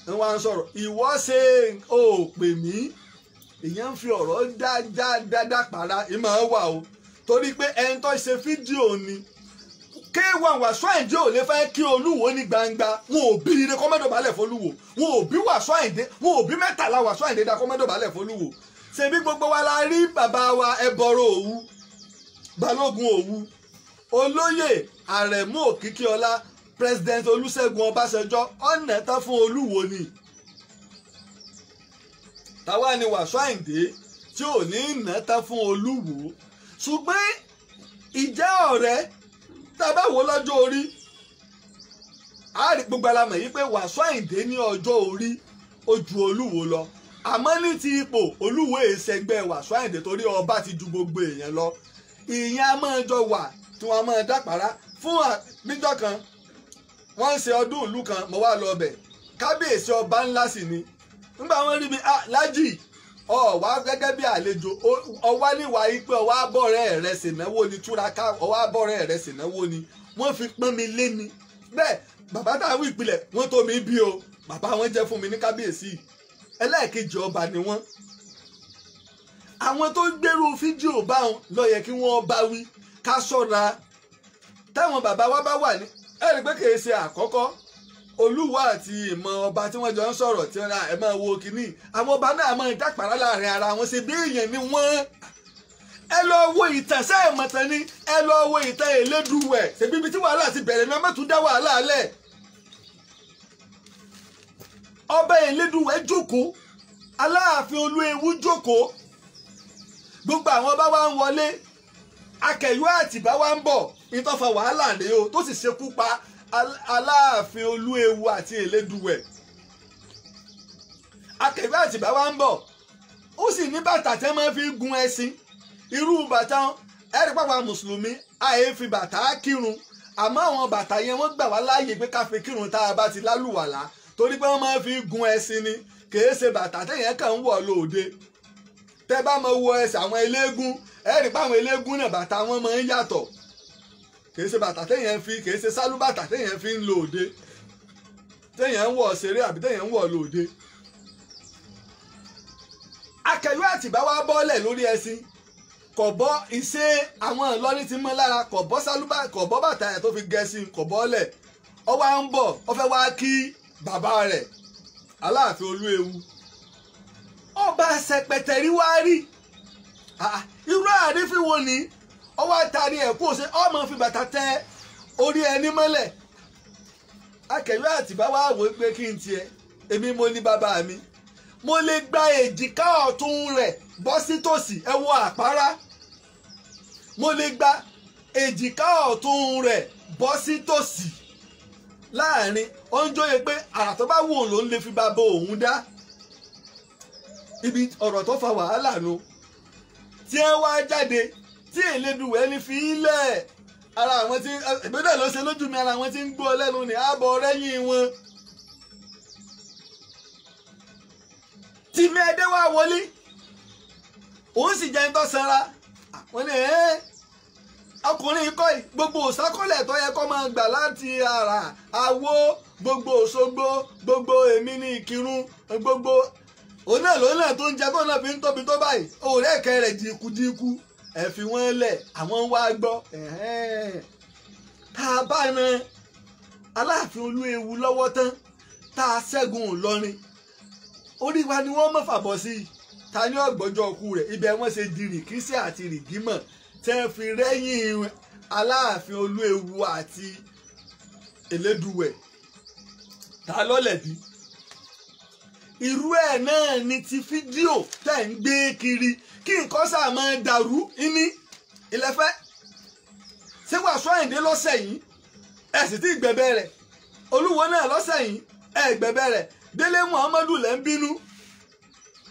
ń wá ń sọ̀rọ̀ ìwọ ṣe ò pè mí ìyẹn ń fi ọ̀rọ̀ dáadáa para ìmọ̀ wà o torí pé ẹni tó ṣe fídíò ni K1 Wàsíù Àyìndé ò lè fẹ́ kí Olúwo ní gbangba wọn ò bí ire kọ́mọ́dọ̀bálẹ̀ fọlúwo wọn ò bí Wàsíù Àyìndé wọn ò bí mẹ́tàlá Wàsíù Àyìndé dá kọ́mọ́dọ̀bálẹ̀ fọlúwo ṣebí gbogbo wa la rí bàbá wa Ẹbọrọ Òwu Balógun Òwu olóyè Àrẹ̀mú Òkìkíọlá president Olúṣẹ́gun Ọbásanjọ́ ọ̀nà tán fún Olúwo ni táwa ni Wàsíù Àyìndé tí ò ní nà tán fún Olúwo ṣùgbọ́n ìjẹ́ ọ̀rẹ́ tá a bá wò lọ́jọ́ orí a rí gbogbo alamọ̀ yìí pé Wàsíù Àyìndé ní ọjọ́ orí ó ju Olúwo lọ àmọ́ ní ti ipò Olúwo èsẹ̀gbẹ́ Wàsíù Àyìndé torí ọba ti ju gbogbo èèyàn lọ ìyẹn a máa jọ wà tí wọ́n máa dápàrá fún níjọ́ kan wọ́n ń ṣe ọdún ìlú kan mo wá lọ bẹ̀ kábíyèsí ọba ńlá sì ni nígbà wọ́n rí mi lájì ọ̀wá gẹ́gẹ́ bí àlejò ọwá níwà yìí pé ọwá bọ̀rẹ́ rẹ̀ ṣènáwó ni túraká ọwá bọ̀rẹ́ rẹ̀ ṣènáwó ni wọ́n fi pọ́n mi lé ni bẹ́ẹ̀ bàbá táwọn ìpìlẹ̀ wọ́n tó mi bí o bàbá wọn jẹ́ fún mi ní kábíyèsí ẹlẹ́ẹ̀kejì ọba ni wọ́n. Àwọn tó ń gbèrú fídíò báwọn ló yẹ kí wọ́n bá wí ká ṣọ́ra táwọn bàbá wa bá wà ní ẹ̀rí pé kìí ṣe àkọ́kọ́ Olúwo àti ìmọ̀ ọba tí wọ́n jọ ń sọ̀rọ̀ tí wọ́n ẹ máa wo kínní àwọn ọba náà máa dápàrá láàrin ara wọn ṣe bí èèyàn ni wọ́n. Ẹ lọ wo ìtàn sẹ́ẹ̀mọ̀tàn ni ẹ lọ wo ìtàn Elédùwẹ̀ ṣèbí ibi tí wàhálà ti bẹ̀rẹ̀ ni wọ́n mẹ́tún dá wàhálà lẹ̀. Ọba Elédùwẹ̀ jókòó Aláàfin Olúewu jókòó Gbogbo àwọn ọba wa ń wọlé, Akẹ̀yọ́ Àtìbá wa ń bọ̀, ìtọ́fà wàhálà rèé o, tó sì ṣekú pa Aláàfin Olúewu àti Elédùwẹ̀. Akẹ̀yọ́ Àtìbá wa ń bọ̀, ó sì ní bàtà tẹ́ máa fi gun ẹṣin. Irú bàtà ẹ̀rí pàpà mùsùlùmí àyè fi bàtà kírun, àmọ́ àwọn bàtà yẹn wọ́n gbà wá láàyè pé ká fi kírun tá a bá ti lálùwàlá, torí pé wọ́n máa fi gun ẹṣin ni, kìí ṣe bàtà téèyàn kàn ń wọ̀ lóde. Tẹ́ bá mọ wo ẹsẹ̀ àwọn eléégún, ẹ̀rí pé àwọn eléégún náà bàtà wọn máa ń yàtọ̀, kìí ṣe bàtà téèyàn fi, kìí ṣe sálúbàtà téèyàn fi ń lóde, téèyàn ń wọ̀ ṣeré àbí téèyàn ń wọ̀ lóde. Akẹ̀yọ́ Àtìbá wá bọ́lẹ̀ lórí ẹṣin, kò bọ́ iṣẹ́ àwọn Ìlọrin ti mọ́ lára, kò bọ́ sálúbà, kò bọ́ bàtà ẹ̀ tó fi gẹṣin, kò bọ́lẹ̀. Ó wá ń bọ̀, ó fẹ́ wá kí bàbá rẹ̀ Aláàfin Olúewu. Ọba Ṣẹpẹtẹrí wá rí irú àrífín wo ni ó wá tarí ẹ̀ kú ṣe ọmọ fi bàtà tẹ orí ẹni mọ́lẹ̀. Akẹ̀yọ́ Àtìbá wá wò ó pé kí n tiẹ̀, èmi mo ní bàbá mi, mo lè gba èjìká ọ̀tún rẹ̀ bọ́ sí tòsí, ẹ wo àpárá, mo lè gba èjìká ọ̀tún rẹ̀ bọ́ sí tòsí láàrin. Ó ń jóye pé àrà tó bá wù òun ló ń lè fi bàbá òun dá. Ibi ọ̀rọ̀ tó fa wàhálà nu tí ẹ wá jáde tí Elédùwẹ̀ ní fi í lẹ̀. Ara àwọn tí ìgbésẹ̀ ló ṣe lójú mi, ara àwọn tí ń gbọ́ lẹ́nu ní ààbọ̀ rẹ́yìn wọn. Tìmí Ẹdẹ wá wọlé, òun sì jẹ́ ń tọ́ sanra. Wọ́n ní ọkùnrin kọ́ gbogbo òsákọ́lẹ̀ tó yẹ kó máa gbà láti ara àwo, gbogbo Òṣogbo, gbogbo èmi ní Ìkìrun, gbogbo òun náà lòun náà tó ń jẹ tó náà fi ń tóbi tó báyìí, òun ẹ̀kẹ́ rẹ̀ dìkudìku, ẹ̀ fi wọ́n lẹ̀, àwọn wá gbọ́. Tá a bá ran Aláàfin Olúewu lọ́wọ́ tán, tá a ṣẹ́gun Ìlọrin, orí wa ni wọ́n mọ̀ fàbọ̀ sí i. Ta ní ọ̀gbọ́jọ́ ọkú rẹ̀? Ibẹ̀ wọ́n ṣe di rìkíṣẹ́ àti rìgímọ̀ tẹ́ fi rẹ́yìn Aláàfin Olúewu àti Elédùwẹ̀. Ta lọ́lẹ̀bí? Irú ẹ̀ náà ni ti fídíò tẹ́ ń gbé kiri kí nǹkan sáà máa dàrú ní ilẹ̀fẹ́. Ṣé Wàsíù Àyìndé lọ́sẹ̀ yìí ẹ̀ sì ti gbẹ̀bẹ̀ rẹ̀? Olúwo náà lọ́sẹ̀ yìí ẹ̀ gbẹ̀bẹ̀ rẹ̀. Délé Muhammadu lẹ́ ń bínú.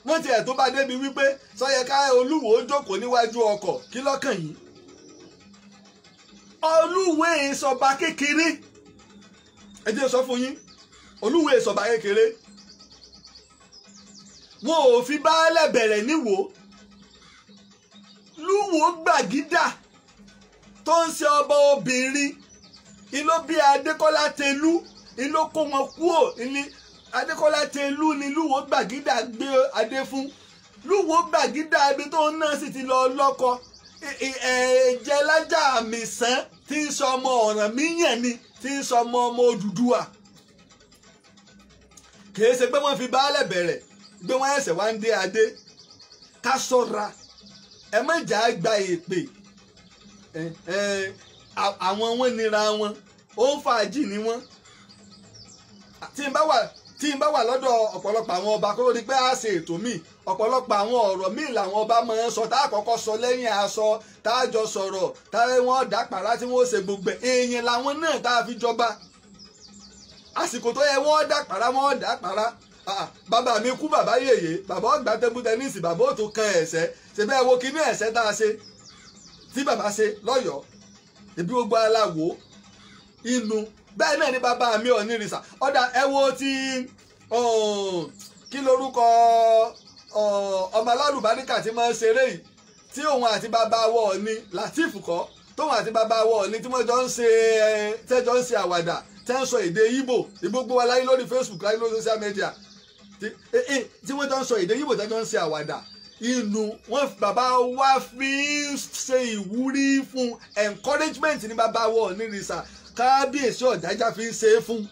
Wọ́n ti ẹ̀ tó bá débi wípé sọyẹ ká Olúwo jókòó níwájú ọkọ̀, kí lọ́kàn yìí? Olúwo ìsọba kékeré, ẹ jẹ́ sọ fún yín, Olúwo ìsọba kékeré. Wọn ò fi baálẹ̀ bẹ̀rẹ̀ níwò. Lúwo Gbàgídà tó ń ṣe ọba obìnrin, ìló bí Adékọ́lá Tẹlú, ìló kó wọn kúò ní Adékọ́lá Tẹlú ni Lúwo Gbàgídà gbé adé fún. Lúwo Gbàgídà ibi tó ń náà sì ti lọ lọ́kọ, ẹ̀jẹ̀ lájà àmìsàn tí ń sọ ọmọ Ọ̀rànmíyàn ni, tí ń sọ ọmọ ọmọ Odùduwà. Kìí ṣe pé wọ́n fi baálẹ̀ bẹ̀rẹ̀ gbé wọ́n ẹsẹ̀ wá ń dé adé. Ká ṣọ́ra, ẹ má jà á gba èpè. Àwọn wọn nira wọn, ó ń fàájì ní wọn. Tí n bá wà lọ́dọ̀ ọ̀pọ̀lọpọ̀ àwọn ọba kó ló di pé a ṣe ètò míì, ọ̀pọ̀lọpọ̀ àwọn ọ̀rọ̀ míì làwọn ọba máa ń sọ tá a kọ́kọ́ sọ lẹ́yìn aṣọ, tá a jọ sọ̀rọ̀, tá a wọ́n dàpàrà tí wọ́n ṣe gbogbo èèyàn làwọn náà tá a fi jọba. Àsìkò tó yẹ wọ́n dàpàrà, wọ́n dàpàrà. Bàbá mi kú, bàbá yèyé, bàbá ọgbà tẹ́bù tẹ́nísì, bàbá ò tó kan ẹ̀sẹ̀. Ṣe bẹ́ẹ̀ wo kíní ẹ̀sẹ̀ tá a ṣe tí bàbá ṣe lọ́yọ̀ọ́, ìbí gbogbo aláwo inú. Bẹ́ẹ̀ náà ni bàbá mi ò ní rìsà. Ọ̀dà ẹ wo ti kí lorúkọ ọmọ alálùbáríkà tí máa ń ṣeré yìí, tí òun àti bàbá wọ ní Latif kọ́, tóun àti bàbá wọ ní tí wọ́n jọ ń ṣe tẹ́jọ́ ń ṣe àwàdà, tẹ́ ń sọ èdè Ìgbò, ìgbógbó wa láyé lórí Facebook, láyé lórí social media, tí wọ́n jọ ń sọ èdè Ìgbò tẹ́jọ́ ń ṣe àwàdà inú wọn. Bàbá wa fi ń ṣe ìwúrí fún encouragement ní bàbá wọ ní rìsà, kábíyèsí Ọ̀jájá fi ń ṣe é fún.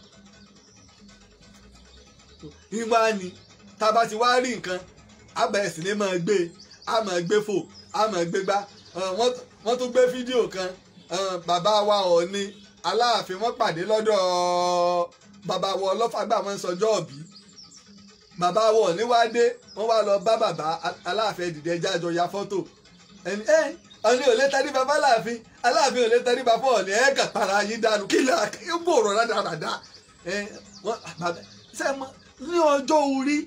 Ìwà ni tá a bá ti wá rí nǹkan, a bẹ̀rẹ̀ sí ní máa gbé, a máa gbé fò, a máa gbé gbá. Wọ́n tún gbé fídíò kan, bàbá wa Ọọ̀ni Aláàfin wọ́n pàdé lọ́dọ̀ bàbá wa Ọlọ́fàgbà, wọ́n ń sọjọ́ òbí. Bàbá wa Ọọ̀ni wá dé, wọ́n wá lọ bá bàbá Aláàfin dìde ẹjá àjọ ya fọ́tò. Ẹni ẹ Ọọ̀ni ò lè tẹríba fáláàfin, Aláàfin ò lè tẹríba fún Ọọ̀ni, ẹ kàn para yín dànù kí lè gbòòrò rádaràda. Ṣé ní ọjọ́ orí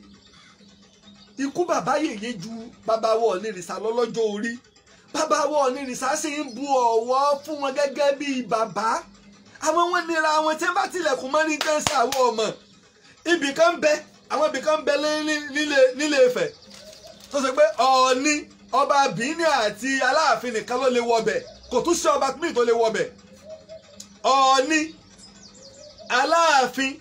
ikú bàbá yèyé ju bàbá wa Ọọ̀nìrìṣà lọ lọ́jọ́ orí. Bàbá wa Ọọ̀nìrìṣà sì ń bu ọ̀wọ̀ fún wọn gẹ́gẹ́ bíi bàbá. Àwọn wọn nira wọn tí wọ́n bá tilẹ̀kùn mọ́ ní tẹ́sí àwọn ọmọ. Ibì kan bẹ, àwọn ibì kan bẹ nílé Ifẹ̀ tó ṣe pé Ọọ̀ni ọba Bìíní àti Aláàfin nìkan ló lè wọbẹ̀, kò tún sí ọba míì tó lè wọbẹ̀. Ọọ̀ni, Aláàfin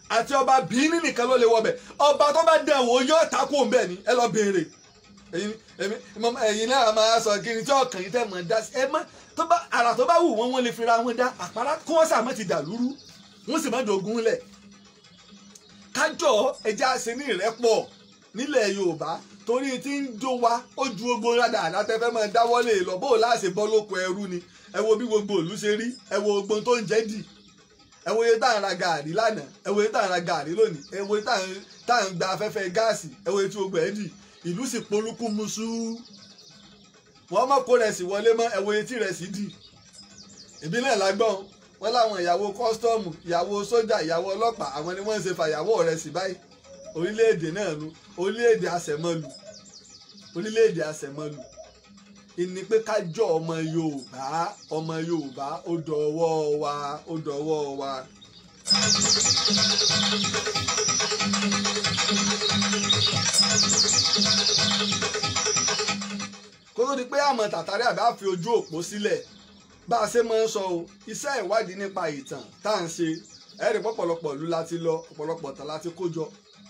àti ọba Bìíní nìkan ló lè wọbẹ̀. Ọba tó bá dẹ̀ wò yóò takò ń bẹ̀ ni, ẹ lọ béèrè. Ẹ̀yin náà máa sọ kiri tí ọkàn yìí tẹ̀ mọ̀ dá sí ẹ mọ́. Tó bá àrà tó bá wù wọ́n, wọ́n lè fira wọn dá àpárá kí wọ́n sàmọ́ ti dà lúrú, wọ́n sì má dogun lẹ̀. Kájọ ẹja ṣe ní ìrẹ́pọ̀ nílẹ̀ Yorùbá torí tí ń jó wa ó ju ogun rádà àtẹ́fẹ́ máa dáwọ́lé lọ. Bó o láṣẹ bọ́ lóko ẹrú ni, ẹ wo bí gbogbo ìlú ṣe rí, ẹ wo ogun tó ń jẹ́ dì, ẹ wo iye tá à ń ra gàárì lánàá, ẹ wo iye tá à ń ra gàárì lónìí, ẹ wo iye tá à ń gba afẹ́fẹ́ gáàsì, ẹ wo iye tí gbogbo ẹ̀ dì. Ìlú sì polúkú musu, wọ́n mọ̀ kó rẹsì wọlé mọ́, ẹ wo iye tí rẹsì dì. Ìbílẹ̀ lágbọ́n wọ́n láwọn ìyàwó kọ́sítọ́ọ̀mù, ìyàwó sójà, ìyàwó ọlọ́pàá, àwọn ni wọ́n ń ṣe fàyàwọ́ rẹsì báyìí. Orílẹ̀-èdè náà nu, orílẹ̀-èdè àṣẹmọ́lù, orílẹ̀-èdè àṣẹmọ́lù. Ìní pé kájọ ọmọ Yorùbá, ọmọ Yorùbá ó dọ̀wọ́ wa, ó dọ̀wọ́ wa. Kó tó di pé àmọ́ tàtàrí àbá fi ojú òpó sílẹ̀, bá a ṣe máa ń sọ o, iṣẹ́ ìwádìí nípa ìtàn tá à ń ṣe, ẹ̀rí pọ̀pọ̀lọpọ̀ ìlú láti lọ, ọ̀pọ̀lọpọ̀ tàn láti kó jọ,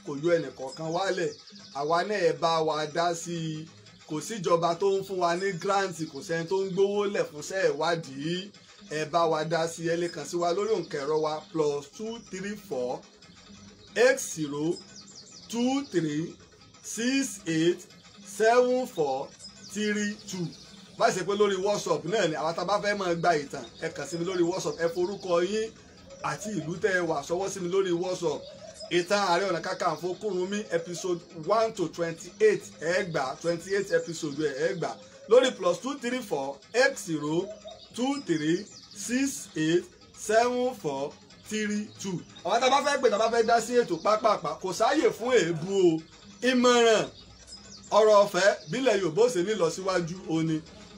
kò yọ ẹnìkọ̀ọ̀kan wálẹ̀. Àwa náà ẹ bá wa dá sí i. Kò síjọba tó ń fún wa ní gírántì, kò sẹ́ni tó ń gbówó lẹ̀ fúnṣẹ́ ìwádìí. Ẹ bá wa dá sí i. Ẹ lè kàn sí wa lórí òǹkẹ̀rọ wa +234 80 23 68 74 32. Bá ṣe pé lórí WhatsApp náà ni àwọn tá a bá fẹ́ máa gba ìtàn, ẹ kàn sí mi lórí WhatsApp, ẹ forúkọ yín àti ìlú tẹ́ ẹ wà ṣọwọ́ sí mi lórí WhatsApp. Ìtàn Ààrẹ Ọ̀nà Kakanfò Kúrúnmí episode 1 to 28, ẹ gbà 28 episode ẹ gbà lórí +234 80 23 68 74 32. Àwọn tá a bá fẹ́ pè, tá a bá fẹ́ dá sí ètò pápápá, kò sáàyè fún èébú o. Ìmọ̀ràn ọ̀rọ̀ ọ̀fẹ́ bílẹ̀ Yorùbá ó ṣe ní lọ síwájú òní.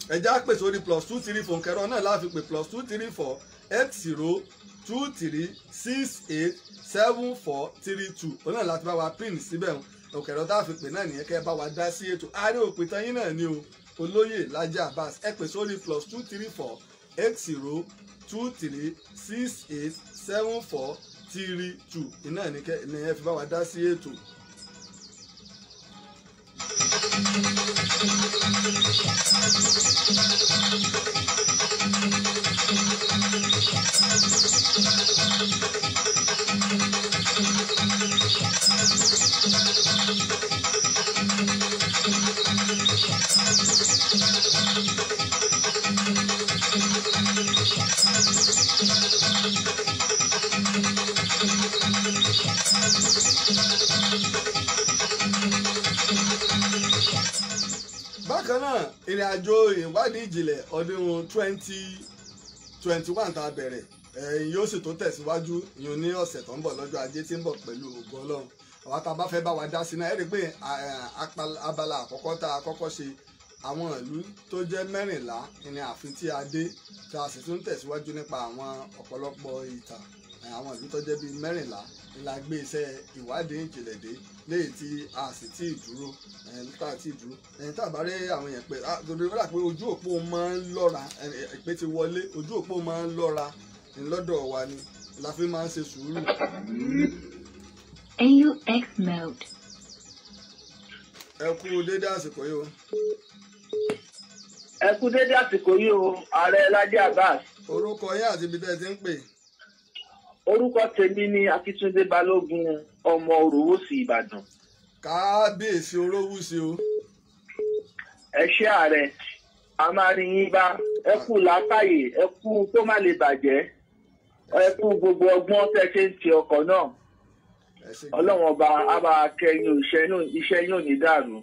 Ẹja pè sórí +234 kẹrọ náà láfi pè +234 80 23 68 74 32. Òun náà láti bá wa pín síbẹ̀. Òkèrò tá a fi pè náà nìyẹn, kẹ́ ẹ bá wa dá sí ètò. Ààrẹ òpìtàn yín náà ni o, Olóyè Lájí Abbas. Ẹ pè sórí +234 80 23 68 74 32. Iná ní ẹ fi bá wa dá sí ètò. Bákan náà, ìrìn àjò ìwádìí ìjìnlẹ̀ ọdún 2021 tá a bẹ̀rẹ̀ yóò sì tó tẹ̀síwájú ìyún ní ọ̀sẹ̀ tó ń bọ̀ lọ́jọ́ ajé tí ń bọ̀ pẹ̀lú ògo Ọlọ́run. Àwọn tá a bá fẹ́ bá wa dá sí náà, ẹ rí i pé abala àkọ́kọ́ tá a kọ́kọ́ ṣe, àwọn ìlú tó jẹ́ 14 ní ààfin tí a dé, tá a sì tún tẹ̀síwájú nípa àwọn ọ̀pọ̀lọpọ̀ ìtàn àwọn ìlú tó jẹ́ bíi 14 ni la gbé iṣẹ́ ìwádìí ìjìnlẹ̀ dé, léyìí tí a sì tí ì dúró, tá a tí ì dúró. Ẹni tá a bá rí àwọn èèyàn pé torí ó dà pé ojú òpó máa ń lọ́ra, ìpè ti wọlé, ojú òpó máa ń lọ́ra lọ́dọ̀ wa ni la fi máa ń ṣe sùúrù. AUX mode. Ẹ kú dédé àsìkò yìí o. Ẹ kú dédé àsìkò yìí o, Ààrẹ Lájí Abbas. Orúkọ yín àti ibi tẹ́ ẹ ti ń pè. Orúkọ tèmi ni Akíntúndé Balógun, ọmọ Òròwòsì Ìbàdàn. Kábíyèsí Òròwòsì o. Ẹ ṣé ààrẹ, a máa rí yín bá, ẹ kú làákàyè, ẹ kú kó má lè bàjẹ́, ẹ kú gbogbo ọgbọ́n tẹ́ ṣe ń ti ọkọ̀ náà. Ọlọ́run ọba á bá kẹ́yìn, iṣẹ́ yín ò ní dàrú.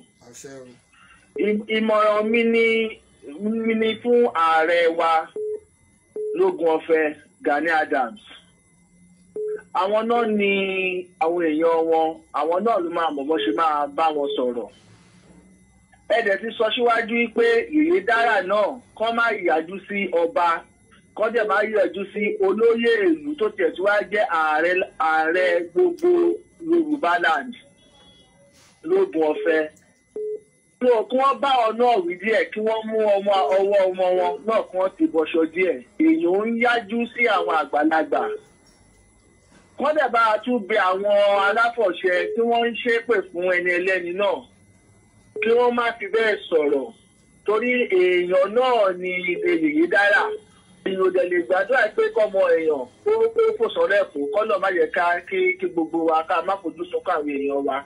Ìmọ̀ràn mi ni mi ni fún ààrẹ wa Lógun Ọ̀fẹ́ Gani Adams. Àwọn náà ni àwọn èèyàn wọn, àwọn náà ló máa mọ̀ bó ṣe máa bá wọn sọ̀rọ̀. Ẹ dẹ̀ ti sọ síwájú pé Yèyé Dára náà kọ́ má yàjú sí ọba, kọ́ dẹ̀ má yàjú sí olóyè ìlú tó tiẹ̀ tí wàá jẹ́ ààrẹ gbogbo Yorùbá land Lógun Ọ̀fẹ́. Kí wọ́n bá ọ náà wí díẹ̀, kí wọ́n mú ọmọ ọwọ́ ọmọ wọn náà kí wọ́n ti bọṣọ díẹ̀. Èèyàn ń yájú sí àwọn àgbàlagbà. Wọ́n dẹ̀ bá a tún bẹ àwọn aláfọ̀ṣẹ tí wọ́n ń ṣépè fún ẹni ẹlẹ́ni náà kí wọ́n má fi bẹ́ẹ̀ sọ̀rọ̀, torí èèyàn náà ni Yèyé Dára. Èèyàn ò dẹ̀ lè gbàdúrà pé kọ́mọ èèyàn kó fò sọ́rọ̀ ẹ̀kọ́ kọ́lọ̀ má yẹ ká kí gbogbo wa ká má fojú sunkún àwọn èèyàn wa.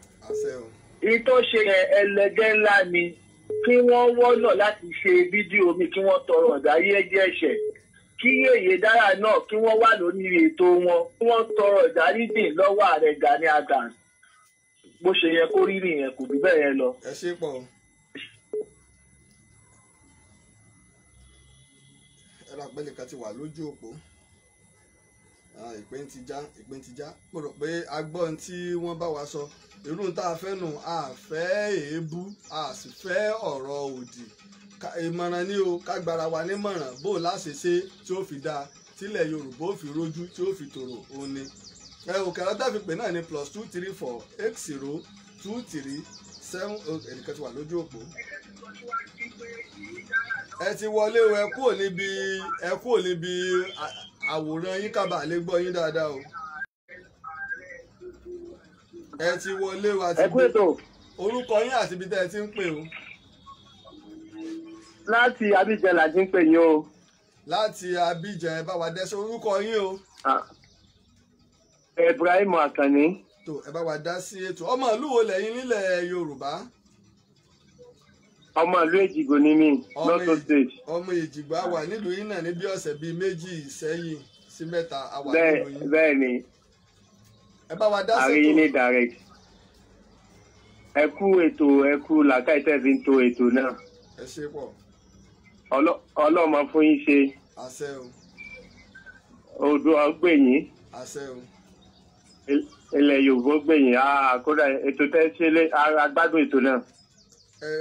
Ìtọ́ ṣe ẹlẹgẹ́ ńlá ni kí wọ́n wọ́nà láti ṣe fídíò mi, kí wọ́n tọrọ ọ̀dáyé ẹ̀jẹ̀ ẹ̀ṣẹ̀, kí Yèyé Dára náà kí wọ́n wà lórí ètò wọn, kí wọ́n tọrọ ìdáríjì lọ́wọ́ ààrẹ Gani Adams. Bó ṣe yẹ kó rí nìyẹn, kò jù bẹ́ẹ̀ yẹn lọ. Ẹ ṣe pọ̀. Ẹ̀rọ àpẹẹlẹ kan ti wà lójú òpó. Ìpín ti já, ìpín ti já. Mo rò pé a gbọ́ ohun tí wọ́n bá wa sọ. Irú tá a fẹ́ nù, a fẹ́ èébú, a sì fẹ́ ọ̀rọ̀ òdì. Ìmọ̀ràn ni o, ká gbára wa nímọ̀ràn bó láṣẹ ṣe tí ó fi dáa, tílẹ̀ Yorùbá ó fi rójú, tí ó fi tòrò òun ni. Ẹ ò kẹrọ tá fi pè náà ní +2 3 4 8 0 2 3 7. Ẹnìkan ti wà lójú òpó. Ẹ ti wọlé o, ẹ kúrò níbi àwòrán yín kábàá lè gbọ́ yín dáadáa o. Ẹ ti wọlé o, àti orúkọ yín àti ibi tẹ́ ẹ ti ń pè o. Láti Abidjan la ti ń pè yín o. Láti Abidjan, ẹ bá wa dẹ́sẹ̀ orúkọ yín o. Ibrahim Akànní. Tó ẹ bá wa dá sí ètò. Ọmọ ìlú wo lẹ́yìn nílẹ̀ Yorùbá? Ọmọ ìlú Èjìgbò ni mí, Lọ́tọ̀ State. Ọmọ Èjìgbò, a wà nílùú yín náà ní bí ọ̀sẹ̀ bíi 2 sẹ́yìn sí 3, a wà nílùú yín. Bẹ́ẹ̀ ni. Ẹ bá wa dá sí ètò. Àrí ní direct. Ẹ kú ètò, ẹ kú làákàyè tẹ́ fi ń to ètò náà. Ẹ ṣe pọ̀. Ọlọ́mọ fún yín ṣe. Àṣẹ o. Oòduà gbè yín. Àṣẹ o. Ilẹ̀ Yorùbá gbè yín. Kódà ètò tẹ́ ṣe lé, agbádùn ètò náà.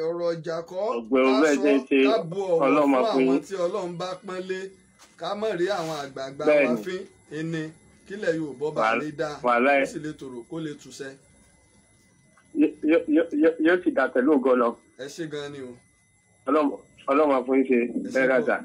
Ọ̀rọ̀ ìjà kọ́, ká sọ, ká bu ọ̀wọ̀ fún àwọn tí Ọlọ́run bá pọ́n lé, ká má rí àwọn àgbààgbà wa fín ẹni, kílẹ̀ Yorùbá bá lè dáa, kó sì lè tòrò, kó lè túṣẹ́. Yóò sì dà pẹ̀lú ògo lọ. Ẹ ṣé gan ni o. Ọlọ́mọ fún yín ṣe bẹ́ẹ̀ rà.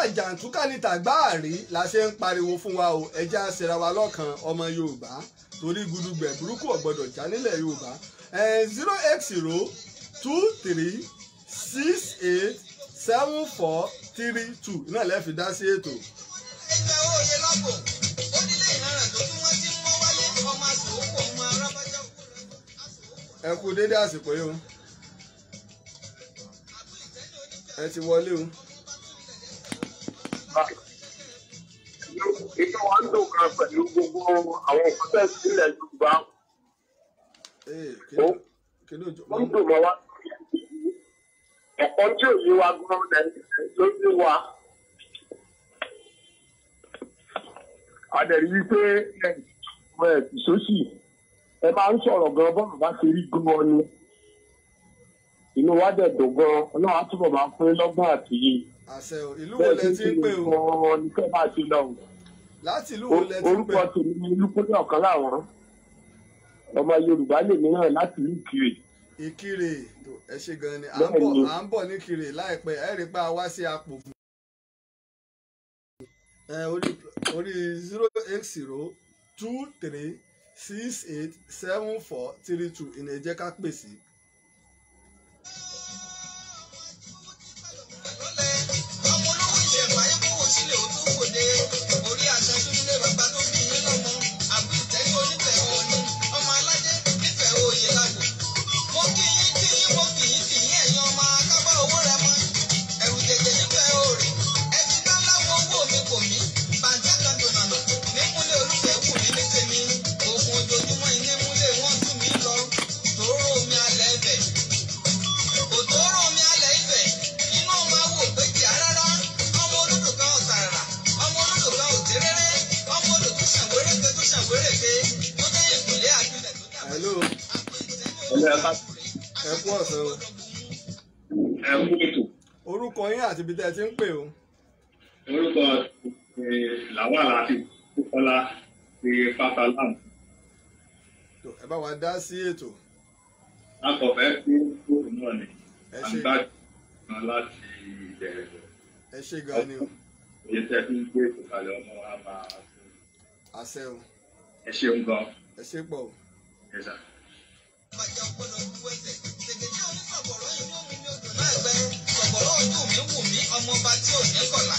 Àjàǹtúkà ní tàgbáàrí la ṣe ń pariwo fún wa o, ẹja ṣera wa lọ́kàn ọmọ Yorùbá, torí gudugbẹ̀ burúkú ò gbọ́dọ̀ já nílẹ̀ Yorùbá. 080 2 3 6 8 7 4 3 2 náà lẹ́ fi dá sí ètò. Ẹ kú dédé àsìkò yìí o, ẹ ti wọlé o. Inú wa ń dùn kan pẹ̀lú gbogbo àwọn nǹkan tẹ̀ sílẹ̀ Yorùbá. Ó ń dùn mọ́ wa. Ẹ̀kọ́ tí ò yé wa gan-an ló yé wa. A dẹ̀ rí i pé ẹ̀ sósì ẹ máa ń sọ̀rọ̀ gan bọ́ọ̀lù bá ṣe rí gan-an ni. Inú wa dẹ̀ dùn gan-an, Ọlọ́run á túbọ̀ máa fún lọ́gbọ́n àti yìí. Àṣẹ o. Ìlú wo lẹ ti ń pè o? Ní kẹ́ máa ṣe lọ. Láti ìlú wo lẹ ti ń pè? Orúkọ tèmi ni Olúkúnlé ọ̀kan láwọn. Ọmọ Yorùbá lèmi náà láti ìlú Ìkirè. Ìkirè, ẹ ṣe gan ni. À ń bọ̀ ní Ìkirè láìpẹ́, ẹ rí pa wá sí apò. Orí 080 2 3 6 8 7 4 3 2 ìní ẹ jẹ́ ká pè sí. Ọmọ olówó ìṣẹ̀fà ayé kówó sílẹ̀ ó tó kò dé orí àṣà tó nílé bàbá tó bí yín lọ́mọ. Hello. Ẹ kú ọ̀sán o. Ẹ kú ètò. Orúkọ yín àti ibi tẹ́ ẹ ti ń pè o. Orúkọ Làwà láti Kọ́lá ti Pápálá. Ẹ bá wa dá sí ètò. A kò fẹ́ kí fóònù náà ni. Àgbà kan láti ìbẹ̀rẹ̀. Ẹ ṣé gan ni o. Òye tẹ́ fi ń gbé ètò kalẹ̀ ọmọ wa máa fún. Àṣẹ o. Ẹ ṣeun gan. Ẹ ṣé pọ̀ o. Ẹ ṣá. Ojú mi wù mí ọmọọba tí ò ní kọ̀là.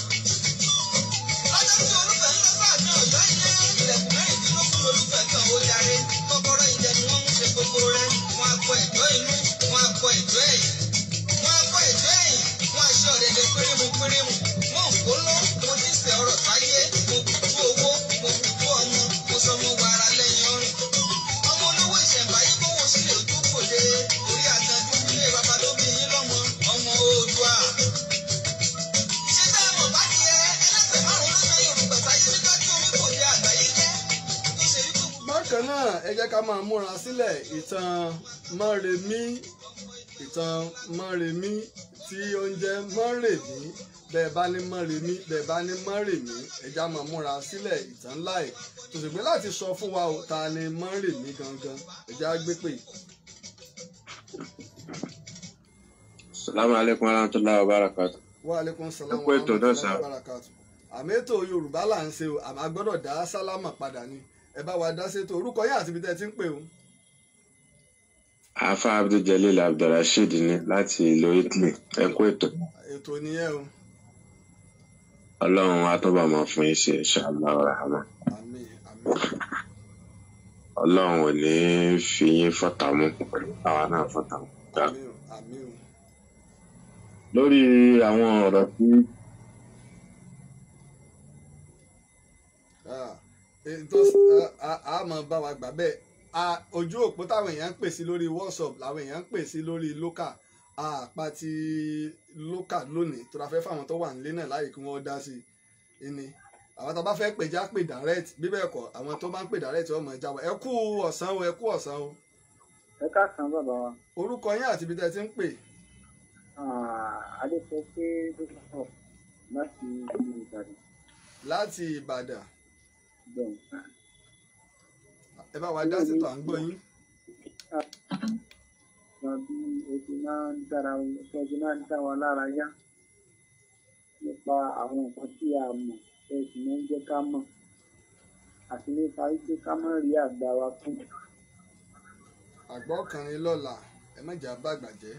Lọ́jọ́ tí Olúfẹ̀ ń lọ́gbà àti Ọ̀yọ́ ilé ilẹ̀kùn 16 lolúfẹ̀ kan ó darí. Kọ́kọ́rọ́ idẹ ni wọ́n ń ṣe gbogbo rẹ̀. Wọ́n á kọ ẹ̀jọ́ inú, wọ́n á kọ ẹ̀jọ́ ẹ̀yìn. Wọ́n á kọ ẹ̀jọ́ ẹ̀yìn, wọ́n á ṣe ọ̀dẹ̀dẹ̀ pírímù pírímù. Mo ń kó ló, mo ti sẹ̀ ọ̀rọ̀ táyé, mo kùtú owó, mo kùtú ọmọ, mo sọ mo wàrà lẹ́yìn ọrùn. Ọmọ olówó ìṣẹ̀ǹbáyé kówó sílẹ̀ ojú kò dé. Orí àgàndú ilé bàbá ló bí yín lọ́mọ, ọmọ Oòduà. Ṣé tá a mọ̀ bá ti ẹ ẹlẹ́sẹ̀ márùn-ún ló ṣe Yorùbá sáyé nígbà tí omi kò dé àgbáyé jẹ́? Tó ṣe wípé. Bákan náà ẹ jẹ́ ká máa múra sílẹ̀ ìtàn Mọ́remí, ìtàn Mọ́remí tí ó ń jẹ́ Mọ́remí. Bẹ́ẹ̀ bá ní Mọ́remí, bẹ́ẹ̀ bá ní Mọ́remí, ẹ já máa múra sílẹ̀ ìtàn ńlá ẹ̀ tó sì pé láti sọ fún wa o ta ni Mọ́remí gangan. Ẹ já gbé pè. Salamu alaikum warahmatullahi wabarakatuh. Wa alaikum salam wa rahmatullahi wabarakatuh. Àmì ètò Yorùbá là ń ṣe o, àmọ́ a gbọ́dọ̀ dá sálámà padà ni. Ẹ bá wa dá sétò. Orúkọ yín àti ibi tẹ́ ẹ ti ń pè o. Afa Abdul Jalil Abdulrasheed ni láti ìlú Italy. Ẹ kú ètò. Ètò nìyẹn o. Ọlọ́run á túbọ̀ máa fún yín ṣe inshallah rahman. Àmín àmín. Ọlọ́run ò ní fi yín fọ́tà mú pẹ̀lú àwa náà fọ́tà mú. Àmín o àmín o. Lórí àwọn ọ̀rọ̀ tí. A máa bá wa gbà bẹ́ẹ̀. Ojú òpó táwọn èèyàn ń pè sí lórí WhatsApp làwọn èèyàn ń pè sí lórí local. Àpá ti local lónìí tó la fẹ́ fáwọn tó wà nílé náà láyè kí wọ́n dá sí i ni. Àwọn tó bá fẹ́ pè já pè direct, bí bẹ́ẹ̀ kọ́ àwọn tó bá ń pè direct ọmọ ìjà wa. Ẹ kú ọ̀sán o, ẹ kú ọ̀sán o. Ẹ káàsán bàbá wa. Orúkọ yín àti ibi tẹ́ ẹ ti ń pè. Adéfọ́pé ló láti ìlú Ìbàdàn. Láti Ìbàdàn. Ẹ bá wa dá sí tó à ń gbọ́ yín. Bí o ti máa ń dára o ti máa ń dá wa lára yá nípa àwọn nǹkan tí a mọ̀ ẹ sì máa ń jẹ́ ká mọ̀ àti nípa wípé ká má rí àgbà wa fún. Àgbọ̀ ọkùnrin lọ́la ẹ má jà bàgbà jẹ́.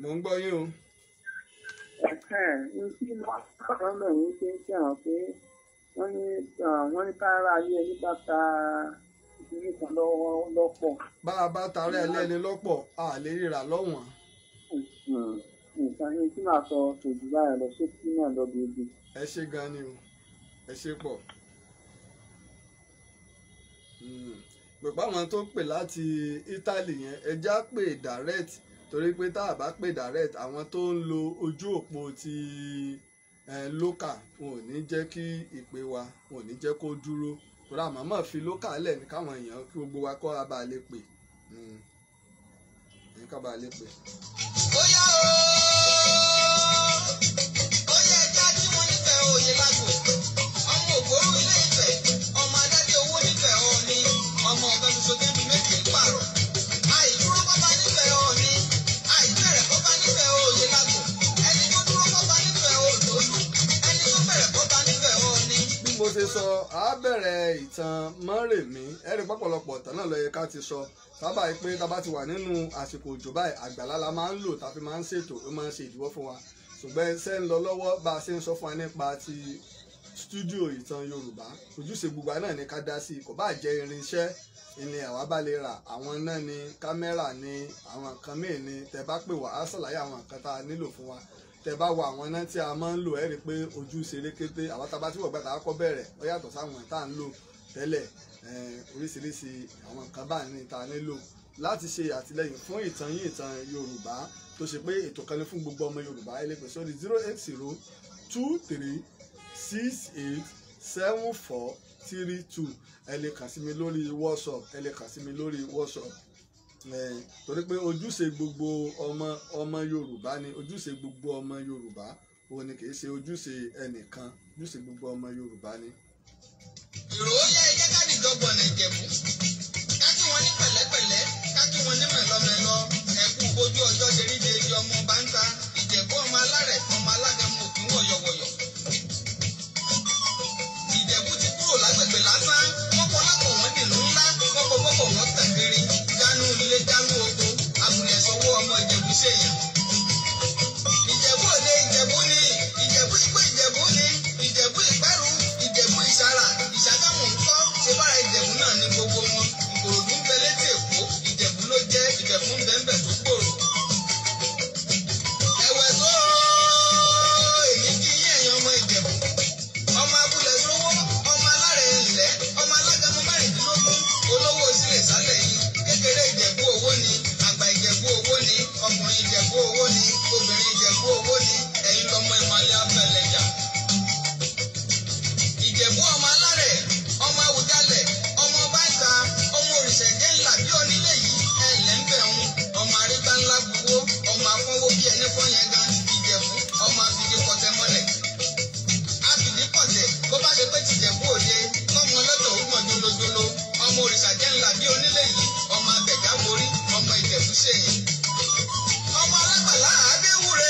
Mò ń gbọ́ yín o. Tí wọ́n sọ̀rọ̀ lẹ́yìn ṣe ń ṣẹ̀wọ̀n pé wọ́n ní kára ayé ẹni bá ta ìdílé kan lọ́pọ̀. Bá a bá tará ẹlẹ́ni lọ́pọ̀, a lè ríra lọ́wọ́n. Nǹkan ní tí màá sọ kò jù báyìí lọ sókè náà lọ gbogbo. Ẹ ṣé gan ni o, ẹ ṣé pọ̀. Pẹ̀pẹ́ àwọn tó pè láti Italy yẹn, ẹ já pè direct torí pé tá a bá pè direct àwọn tó ń lo ojú òpó ti local wọn ò ní jẹ́ kí ìpè wa wọn ò ní jẹ́ kó dúró torí àmọ́ mọ̀ fi local lẹ̀ ní káwọn èèyàn kí gbogbo wa kọ́ abá lè pè ní kábàá lè pè. Ó yá o, ó yá ẹja tí mo nífẹ̀ẹ́ òye lágbo, ọmọ ògbóró ilé Ifẹ̀, ọmọ adáde owó nífẹ̀ẹ́ Ọọ̀ni, ọmọ ọ̀gá ṣoṣo tó ń fi méjì pààrọ̀. Àìdúró bọ́ba nífẹ̀ẹ́ Ọọ̀ni, àìbẹ̀rẹ̀ bọ́ba nífẹ̀ẹ́ òye lágbo, ẹni tó dúró bọ́ba nífẹ̀ẹ́ Òdòdó, ẹni tó bẹ̀rẹ̀ bọ́ba nífẹ̀ẹ́ Ọọ̀ni. Bí mo ṣe sọ, a bẹ̀rẹ̀ ìtàn Mọ́remí, ẹ̀rí pọ̀pọ̀lọpọ̀ ìtàn náà ló yẹ ká ti sọ. Sábà pé tá a bá ti wà nínú àsìkò òjò báyìí, àgbàlá la máa ń lò tá a fi máa ń ṣètò, ó máa ń ṣe ìdíwọ́ fún wa. Ṣùgbọ́n iṣẹ́ ń lọ lọ́wọ́ bá a ṣe ń sọ fún wa nípa ti stúdíò ìtàn Yorùbá. Ojúṣe gbogbo náà ni ká dá sí i, kò bá jẹ́ irinṣẹ́ ni àwa bá lè rà, àwọn náà ni kámẹ́rà ni àwọn nǹkan míì ni tẹ́ bá pè wá á ṣàlàyé àwọn nǹkan tá a nílò fún wa. Tẹ́ bá wo àwọn náà tí a máa ń lò ẹ́ rí i pé ojú ṣeré kété, àwọn tá a bá tí wọ́n gbà tá a kọ́ bẹ̀rẹ̀ ó yàtọ̀ sáwọn tá à ń lò tẹ́lẹ̀. Oríṣiríṣi àwọn nǹkan bá ní ta nílò láti ṣe àtìlẹ́yìn fún ìtàn yín ìtàn Yorùbá tó ṣe pé ètò kan ní fún gbogbo ọmọ Yorùbá. Ẹ lè pè sórí 080 23 68 74 32. Ẹ lè kàn sí mi lórí WhatsApp, ẹ lè kàn sí mi lórí WhatsApp, torí pé ojúṣe gbogbo ọmọ Yorùbá ni, ojúṣe gbogbo ọmọ Yorùbá òun ni, kì í ṣe ojúṣe ẹnìkan, ojúṣe gbogbo ọmọ Yorùbá ni. Ìròyà ẹ jẹ́ ká dìjọ gbọ̀nà Ìjẹ̀bú, ká kí wọn ní pẹ̀lẹ́pẹ̀lẹ́, ká kí wọn ní mẹ̀lọmẹ̀lọ. Ẹ̀kú ojú ọjọ́ ṣe rí déédéé ọmọ bá ń ta Ìjẹ̀bú, ọmọ alárẹ̀, ọmọ alágẹmọ òkú wọ̀yọ̀wọ̀yọ̀. Ìjẹ̀bú ti kúrò lágbègbè lásán, wọ́n kọ́ lápò wọ́n dìlú ńlá, wọ́n kọ́ bọ́kọ̀ wọ́n tàn kiri, jánú ilé jánú oko, àbùlẹ̀ sọ́wọ́ ọmọ Ìjẹ̀bú ṣèyàn. Ìjẹ̀bú òde Ìjẹ̀bú ni, Ìjẹ̀bú ìpé Ìjẹ̀bú ni, Ìjẹ̀bú ìpẹ́rù, Ìjẹ̀bú ìsara, Ìṣàgámù ńkọ́, ṣe bára Ìjẹ̀bú náà ní gbogbo wọn. Ìkòròdú ń bẹ létí Èkó, Ìjẹ̀bú ló jẹ́, Ìjẹ̀bú ń bẹ ń bẹ tó gbòòrò. Ẹ̀wẹ̀ tó èmi kí yín ẹ̀yin ọmọ Ìjẹ̀bú, ọmọ abúlé sówó, ọmọ alárẹ̀ ńlẹ̀, ọmọ alágẹmọ 16, olówó sílẹ̀ sálẹ̀ yìí, kékeré Ìjẹ̀bú owó ni, àgbà Ìjẹ̀bú owó ni, ọkùnrin Ìjẹ̀bú owó ni, obìnrin Ìjẹ̀bú owó ni, ẹ̀yin lọmọ ìmọ̀lẹ́ abẹ́lẹ̀jà. Ìjẹ̀bú ọmọ alárẹ̀, ọmọ Awùjalẹ̀, ọmọ báńtà, ọmọ òrìṣẹ̀jẹ̀ ńlá bí onílé yìí, ẹ̀lẹ́ ń bẹ̀ ń, ọmọ arígbá ńlá buwó, ọmọ afọ́nwó bí ẹni fọ́yẹn gan, Ìjẹ̀bú, ọmọ afìdí kọtẹ mọ́lẹ̀. Afìdí kọtẹ, bó bá ṣe pé tìjẹ̀bú òde, kọ́mọ ọlọ́tọ̀ ó gbọ̀n jolojolo, ọmọ òrìṣàjẹ́ ńlá bí onílé yìí, ọmọ abẹ̀já borí, ọmọ Ìjẹ̀bú ṣèyìn. Ọmọ alágbàlá àbẹ́wúre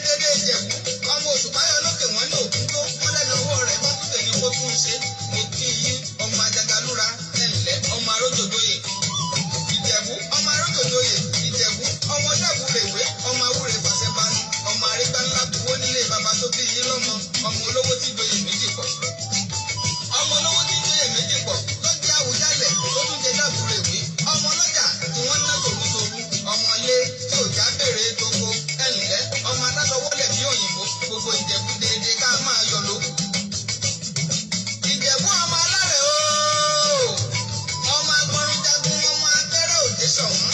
dédé Ìjẹ̀bú, ọmọ òṣùpáyọ lókè wọn ní òkú tó wọ́n lẹ́nu ọwọ́ rẹ̀ bá tún tẹ̀lé kó tún ṣe. Mo kí yín ọmọ ajagalúra, ẹ̀ǹlẹ́ ọmọ arójòjòyè. Ìjẹ̀bú ọmọ arójòjòyè, Ìjẹ̀bú ọmọ dàbúrèwé, ọmọ awúre pàṣẹpanu, ọmọ arígbá ńlá buwó nílé bàbá tó bí yín lọ́mọ, ọmọ olówó tí joyè méjì pọ̀. Ọmọ olówó tí joyè méjì pọ̀ tó jẹ́ Àwùjalẹ̀ tó tún jẹ dàbúrèwé, ọmọ ọlọ́jà tí wọ́n ná tòrútòrú, ọmọ ilé tí ò já bèrè tóko, ẹ̀ǹlẹ́ ọmọ adáṣọwọ́lẹ̀ bí òyìnbó, gbogbo Ìjẹ̀bú déédéé ká máa yọ lókù. Ìjẹ̀bú ọmọ alárẹ̀ ooo, ọmọ agbọrunjagun, ọmọ abẹ́rẹ́ òde ṣọ̀wọ́n,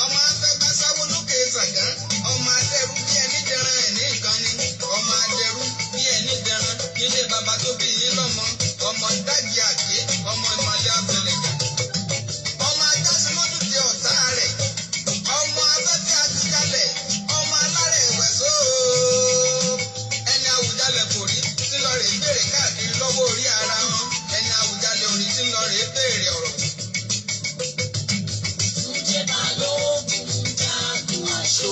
ọmọ afẹ́gbásáwó lókè Ṣàgán, ọmọ adẹ́rú bí ẹni dẹran ẹ̀ ní nǹkan ni, ọmọ adẹ́rú bí ẹni dẹran nílé bàbá tó bí yín lọ́mọ, ọmọ dági àgbé, ọmọ ìmọ̀lẹ́ abẹ́lẹ̀jà, ọmọ ajásímọ́tòdì ọ̀tá rẹ̀, ọmọ afẹ́fẹ́ Àwùjalẹ̀, ọmọ alárẹ̀ ẹ̀wẹ̀só, ẹni Àwùjalẹ̀ kò rí tí lọ rè béèrè káàkiri lọ́wọ́ orí ara wọn, ẹni Àwùjalẹ̀ orí tí lọ rè béèrè ọ̀rọ̀. Túnjí Balógun jagun aṣọ,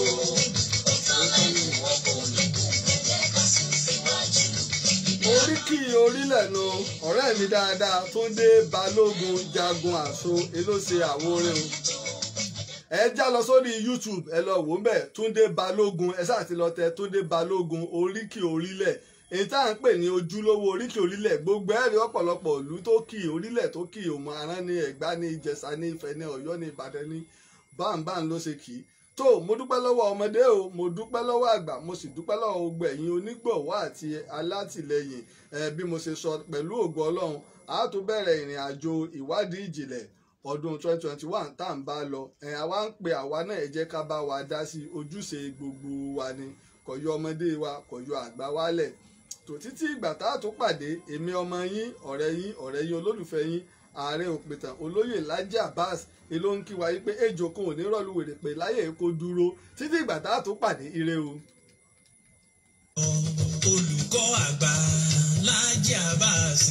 ó tán lẹ́nu ọkọ̀ onígun, ẹ jẹ́ ká sún síwájú. Oríkì orílẹ̀ nu ọ̀rẹ́ mi dáadáa Túndé Balógun jagun àṣọ elóṣe àwo orin o. Ẹ já lọ sórí YouTube, ẹ lọ wò ń bẹ̀ Túndé Balógun, ẹ sáà ti lọ tẹ Túndé Balógun oríkì orílẹ̀, èyí tá à ń pè ní ojúlówó oríkì orílẹ̀. Gbogbo ẹ̀rí ọ̀pọ̀lọpọ̀ ìlú tó kì orílẹ̀ tó kì Òmù Àrán ní Ẹ̀gbá ní Ìjẹ̀ṣà ní Ifẹ̀ ní Ọ̀yọ́ ní Ìbàdàn ní báńbáń ló ṣe kì í tó. Mo dúpẹ́ lọ́wọ́ ọmọdé o, mo dúpẹ́ lọ́wọ́ àgbà, mo sì dúpẹ́ lọ́wọ́ gbogbo ẹ̀yin onígbọ̀wọ́ àti alátìlẹyìn. Bí mo ṣe sọ, pẹ̀lú ògo Ọlọ́run a tún bẹ̀rẹ̀ ìrìn àjò ìwádìí ìjìnlẹ̀ ọdún 2021 tá à ń bá lọ. Àwa ń pe àwa náà, ẹ jẹ́ ká bá wa dá sí, ojúṣe gbogbo wa ni, kò yọ ọmọdé wa, kò yọ àgbà wálẹ̀ tó. Títí ìgbà tá a tún pàdé, èmi ọmọ yín, ọ̀rẹ́ yín, ọ̀rẹ́ yín, olólùfẹ́ yín, ààrẹ òpìtàn olóyè Laji Abbas èló ń kí wa yí pé ejò kan ò ní rọ́ọ̀lù wèrè pé láyé kó dúró. Títí ìgbà tá a tún pàdé, ire o. Olùkọ́ àgbà Laji Abbas,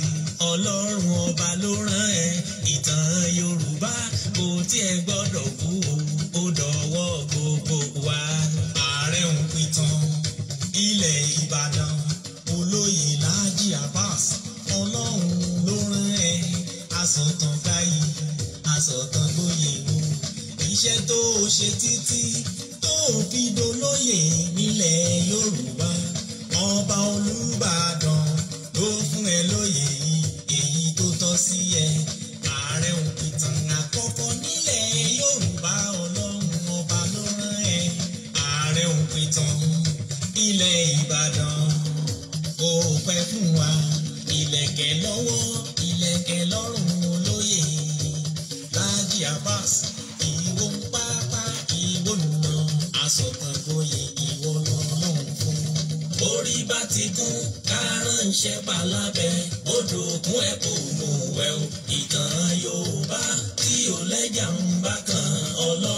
Ọlọ́run ọba ló rán ẹ, ìtàn Yorùbá kò tiẹ̀ gbọ́dọ̀ kú o, ó dọ̀wọ́ gbogbo wa. Ààrẹ òpìtàn ilẹ̀ Ìbàdàn olóyè Laji Abbas, Ọlọ́run ló rán ẹ, asọ̀tàn káyì asọ̀tàn gbóyè o, iṣẹ́ tó o ṣe títí tó o fi dolóyè nílẹ̀ Yorùbá, ọba Olúbàdàn ló fún ẹ lóyè yìí, èyí tó tọ́ sí ẹ. Ààrẹ òpìtàn àkọ́kọ́ nílẹ̀ Yorùbá, Ọlọ́run ọba ló rán ẹ. Ààrẹ òpìtàn ilẹ̀ Ìbàdàn, ó pẹ́ fún wa, ìlẹ̀kẹ̀ lọ́wọ́ ìlẹ̀kẹ̀ lọ́rùn olóyè Laji Abbas, ìwọ ń pápá ìwọ nà asọ̀tàn gboyè ìwọ lọ́lọ́run fún. Orí bá ti kún kárànṣẹ́ palábẹ́ odò òkun ẹ̀ kò mú wẹ̀ o. Ìtàn Yorùbá tí ò lẹ́jà ń bá kan ọlọ́run.